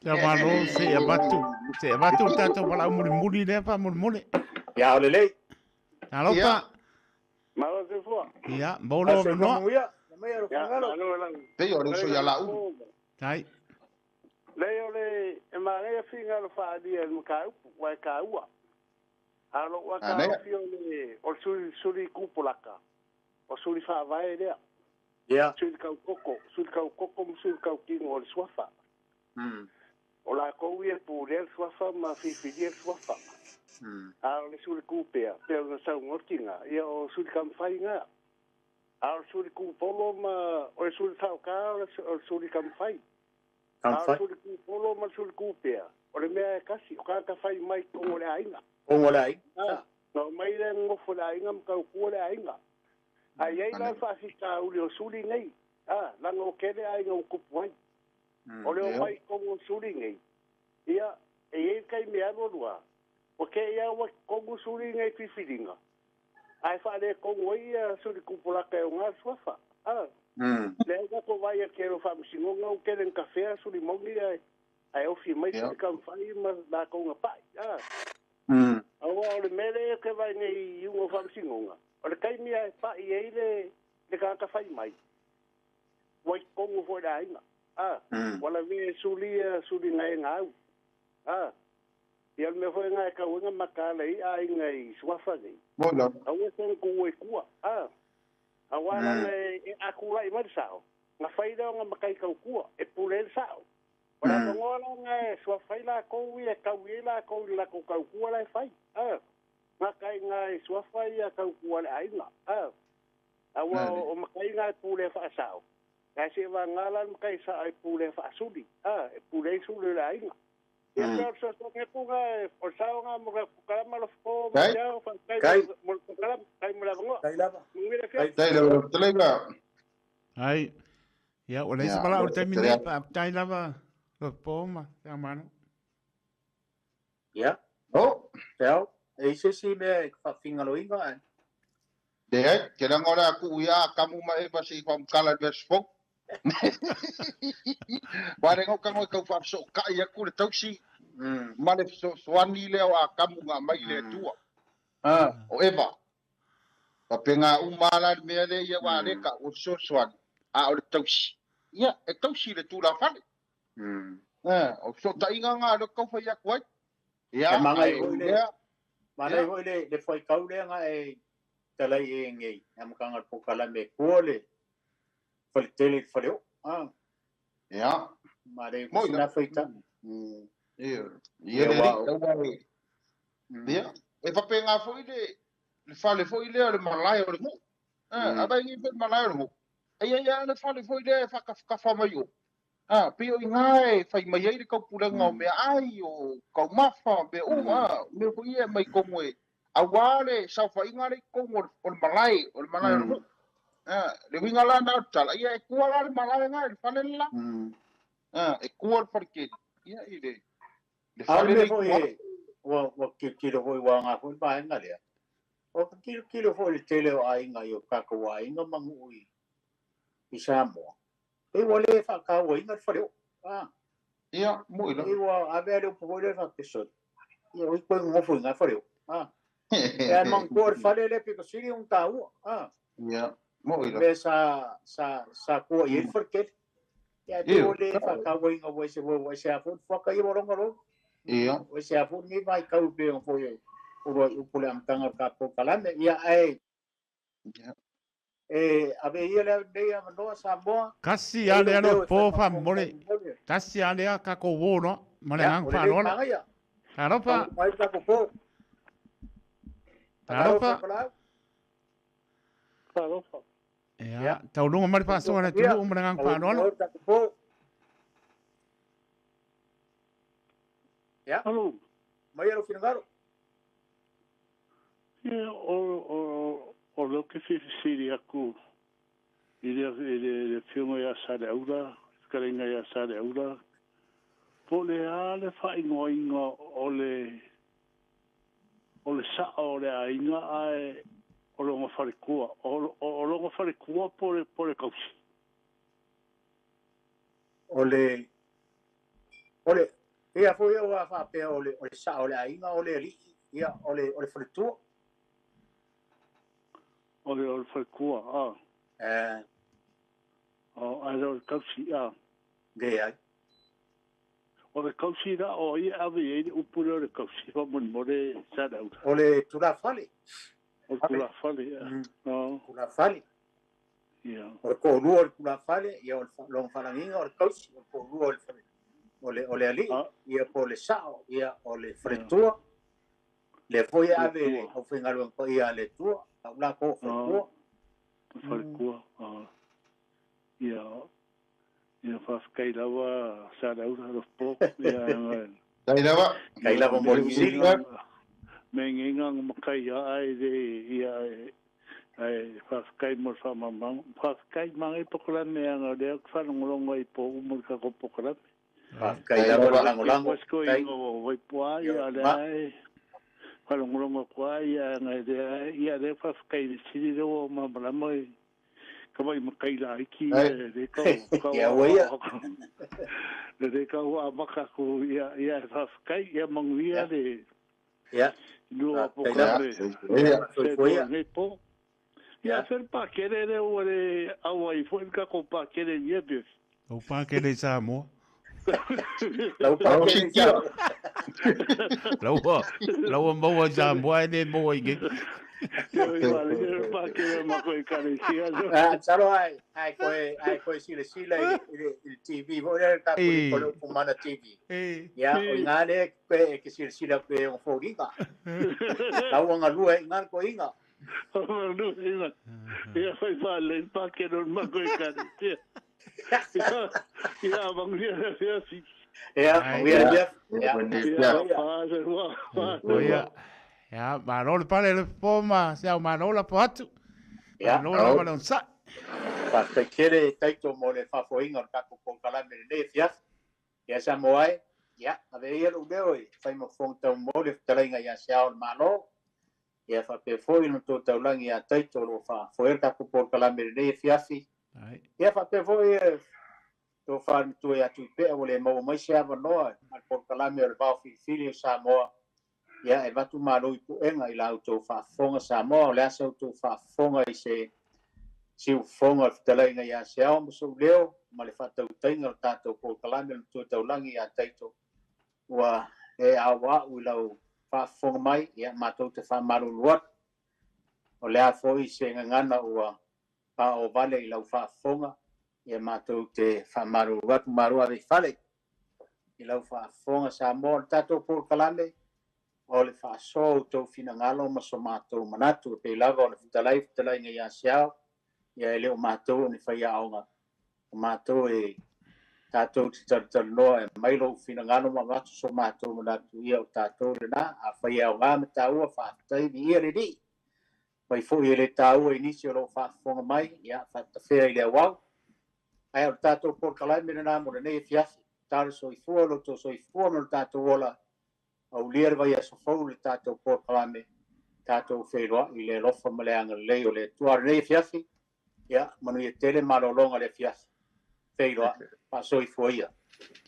Ia malo se i avatu, se i avatu le tatou valaau mulimuli lea faamolemole. Ia o lelei. Talofa. Ia. Malo soifua. Ia, maua lou avanoa. Ia, manuia. Pei o le uso ia Laauli. Tai. Leai o le e manaia finagalo faaalia i le mataupu, aua e taua. A o lou ataofi o le o le suli suli kupolaka, o suli faavae lea. Ia. Suli taukoko, suli taukoko ma suli tautino o le suafa. O lakou ia e pulea le suafa ma filifilia le suafa. A o le suli kupea, pei ona saunoa le tina, ia o suli tamafai na. A o le suli kupolo ma o le suli saoka o le suli tamafai. A o le suli kupolo ma le suli kupea, o le mea e tasi, o tagata fai mai i totonu o le aiga. Totonu o le aiga. Na omai lea nonofo i le aiga ma tautua le aiga. A i ai la le faafitauli o suli nei, a, leaga ua tele aiga ua tupu ai. O le omai i totonu o suli nei, ia, e i ai le taimi e alu alu lava, ua te i lava ua i totonu suli nei i filifiliga, ae faaletonu ai ia suli tupulaga e oga le suafa. A, lea tatou vaai atu i le Faamasinoga ua tele ina tafea suli moni ae ae ofi mai suli taumafai ma latou na pai. A, aua o le mea lea ou te vaai nei i iuga o Faamasinoga, o le taimi lava e pai ai le le tagata fai mai, ua i totonu foi i le aiga. A, ua lavea e suli ia suli na e gau. A, ia o le mea foi lena e tau ai ona mataala ai aiga i suafa nei. Aua e soona tuua i tua. A, Auā leaga e a tulai mai le sa'o, na fai lea o na matai tautua e pule ai le sa'o. O le avanoa la na e suafa ai latou ia e taui ai latou i le latou tautua la e fai. A, gata i ina i suafa ia tautua a le aiga. A, aua o matai na e pulea faasa'o, ae seivagana la le matai sa'a e pulea faasuli, a, e pule ai suli o le aiga. Ia pei o le fesoasoani atu lena, o le sao lena mo le polokalame Alofa Kai. Matiao, faafetai mo le polokalame, faafetai mo le avanoa. Kai lava. Manuia le afiafi. Kai lava, fetalaiga. Ai. Ia, ua leai se valaau i le taimi nei, faafetai lava Lopo ma Fiamano. Ia. Oh. Feau, e i se isi mea e faafingaloina ae. Leai, ke leaga o le a tuu ia Atamu ma Eva se i faamatala i le verse fou. Aua le gautago e tau faafesootai atu le tausi ma le fesoasoani lea o Atamu na aumai i le Atua. O Eva. Faapena uma lava la le mea lea ia aua lea e tau o le fesoasoani, a o le tausi, ia e tausi i le tulafale. O fesootaiga na lea ou te tau fai atu ai. Ia, E manaia ae foi le, lea, manaia ia. foi le, le faitau lea na e talai i nei, le amataga o le polokalame e tua le faletele i le faleoo. Ah. Ia. Manaia foi Moi sina la. faitau. Ia, Ia, ia le ua alii taua e. Ia, e faapena foi le le fale foi lea o le malae o le nuu. A vai nei foi le malae o le nuu. E i ai lava le fale foi lea e faatafatafa mai o. A, pei o i ina e fai mai ai le taupulega o meaai, o taumafa, mea uma, a, mea foi ia e aumai i totonu e, aua le saofaiga lea i totonu o le malae, o le malae o le nuu. A, le uiga la lena o le tala, ia e tua la le malae lena i le fale le la. A, e tua le faletele, ia i le, le A o le fale mea le i foi tua. e, ua, ua tilotilo foi, ua aoga foi le vaega lea. Ua tilotilo foi i le tele o aiga i o tatou aiga ma nuu i, i Samoa. Pei ua le faatauaina le faleoo. Ah. Ia, moi lava. Pei ua ave le upu foi lea faapea sole. Ia, oi koe nofo i ngā faleoo. Ah. E ai manatua le fale lea pito sili ona taua. Ah. Ia, moi lava. Mea sa, sa, sa tua i ai le faletele. Ia, pei ua le faatauaina ua ese, ua ese a foi le fuaka ia ua longa loa. Ia. Ua ese a foi lenei vaitau e pei ona foi o uluai upu i le amataga o le tatou polokalame. Ia, ae E ave ia lenei avanoa Samoa. Kasi a lea lo po fa mole. Kasi a lea ka ko wo no. Ma le ngang fa lo. Talofa. Talofa. Talofa. Ia, taulunga mai le faasoa le atunuu ma le agaga faaaloalo. Ia. Alo. Mai lou finagalo. Ia, o, o, o lea ou te fia fesili atu i le, i le, le Afioga ia Saleaula, fetalaiga ia Saleaula, po o le a le faaigoaina o le, o le sa'o o le aiga ae o lona faletua, o, o, o lona faletua po o le, po o le tausi? O le, o le, ia foi ua faapea o le, o le sao o le aiga, o le alii, ia, o le, o le faletua. O le, o le faletua, a. Eh. O, ae le o le tausi, a. Leai. O le tausi la, o ai e ave i ai le upu lea o le tausi, faamolemole Saleaula? O le tulafale. O le tulafale, ia. Mm. Tulafale. Ia. O le toalua o le tulafale, ia o le lona faalagiga o le tausi, o le toalua o le fale, o le, o le alii, ia po o le sao, ia o le faletua. Lea foi e ave i le aufaigaluega paia a le Atua, tau latou o faletua. Faletua, ia, ia faafetai lava Saleaula Alofa ia, Tai lava. Tai lava mo le fesili. Me ngeinga nga makai a ai le ia ae faafetai mo le faamalamalamaga. Faafetai mangai polokalame anga o lea ou te faalogologo ai po uma le tatou polokalame. Faafetai lava le lagolago. Faafetai. O Vaipuā ia lea e faalogologo atu ai ia anga lea ia lea faafetai i le fesili lea ua malamalama i ka vai makai laiti ia le kau kau Ia ua ia. le kau amata atu ia ia e faafetai ia manuia le Ia. lua Faafetai lava. polokalame. Ia. Soifua ia. Nei po. Ia se le pakele lea ua le auai foi le tatou pakele i ia pe. Lau pakele i Samoa. Lau pakele i Samoa. Lau ua maua i Samoa e le maua i nei. Salo ai ai koe sila sila i le TV foi le tatou le upu mana TV. Ia o ina le ke sila sila pe o foliga. Lau anga lua ina ko inga. Ia fai fale pa ke no ma ko ekalesia. Ia manguia ia si. Ia manguia ia. Ia. Ia, malo le pale le po ma se au malo la po atu. Ia. Malo la ma le sa. Faafetai tele taito mo le faafoeina o le tatou polokalame lenei afiafi. Ia Samoa e, ia, ave ia lou leo e fai ma fofoga taumamo le fetalaiga ia se ao o le Malo. Ia faapea foi le matua taulagi ia taito o lo o faafoea le tatou polokalame lenei afiafi. Ia faapea foi tofa le matua ia Tuipea ua le maua mai se avanoa ma le polokalame o le vao filifili o Samoa. Ia e vatu malo i puega i la outou faafofoga Samoa o le asa outou faafofoga i se siufofoga o le fetalaiga ia se ao ma sou leo ma le faatautaiga o le tatou polokalame o le matua taulagi ia Taito ua e auau i lau faafofoga mai ia matou te faamalulu atu o le a foi se gagana ua paovale i lau faafofoga ia matou te faamalulu atu malo ave i fale i lau faafofoga Samoa o le tatou polokalame o le faasoa outou finagalo ma so matou manatu e pei lava o le fetalai fetalaiga ia se ao ia e le o matou o ni faiaoga o matou e tatou te talatalanoa e mai lou finagalo ma avatu so matou manatu ia o tatou lena afai e aoga ma taua faafetai viia le Alii mai foi e le taua i nisi o loo faafofoga mai ia faatafea i le auau ae o le tatou polokalame lena mo lenei afiafi talo soifua lo outou soifua ma lo tatou ola aulia le vaiaso fou le tatou polokalame tatou feiloai i le alofa ma le agalelei o le Atua. O lenei afiafi ia manuia tele malologa o le afiafi feiloai faasoifua ia.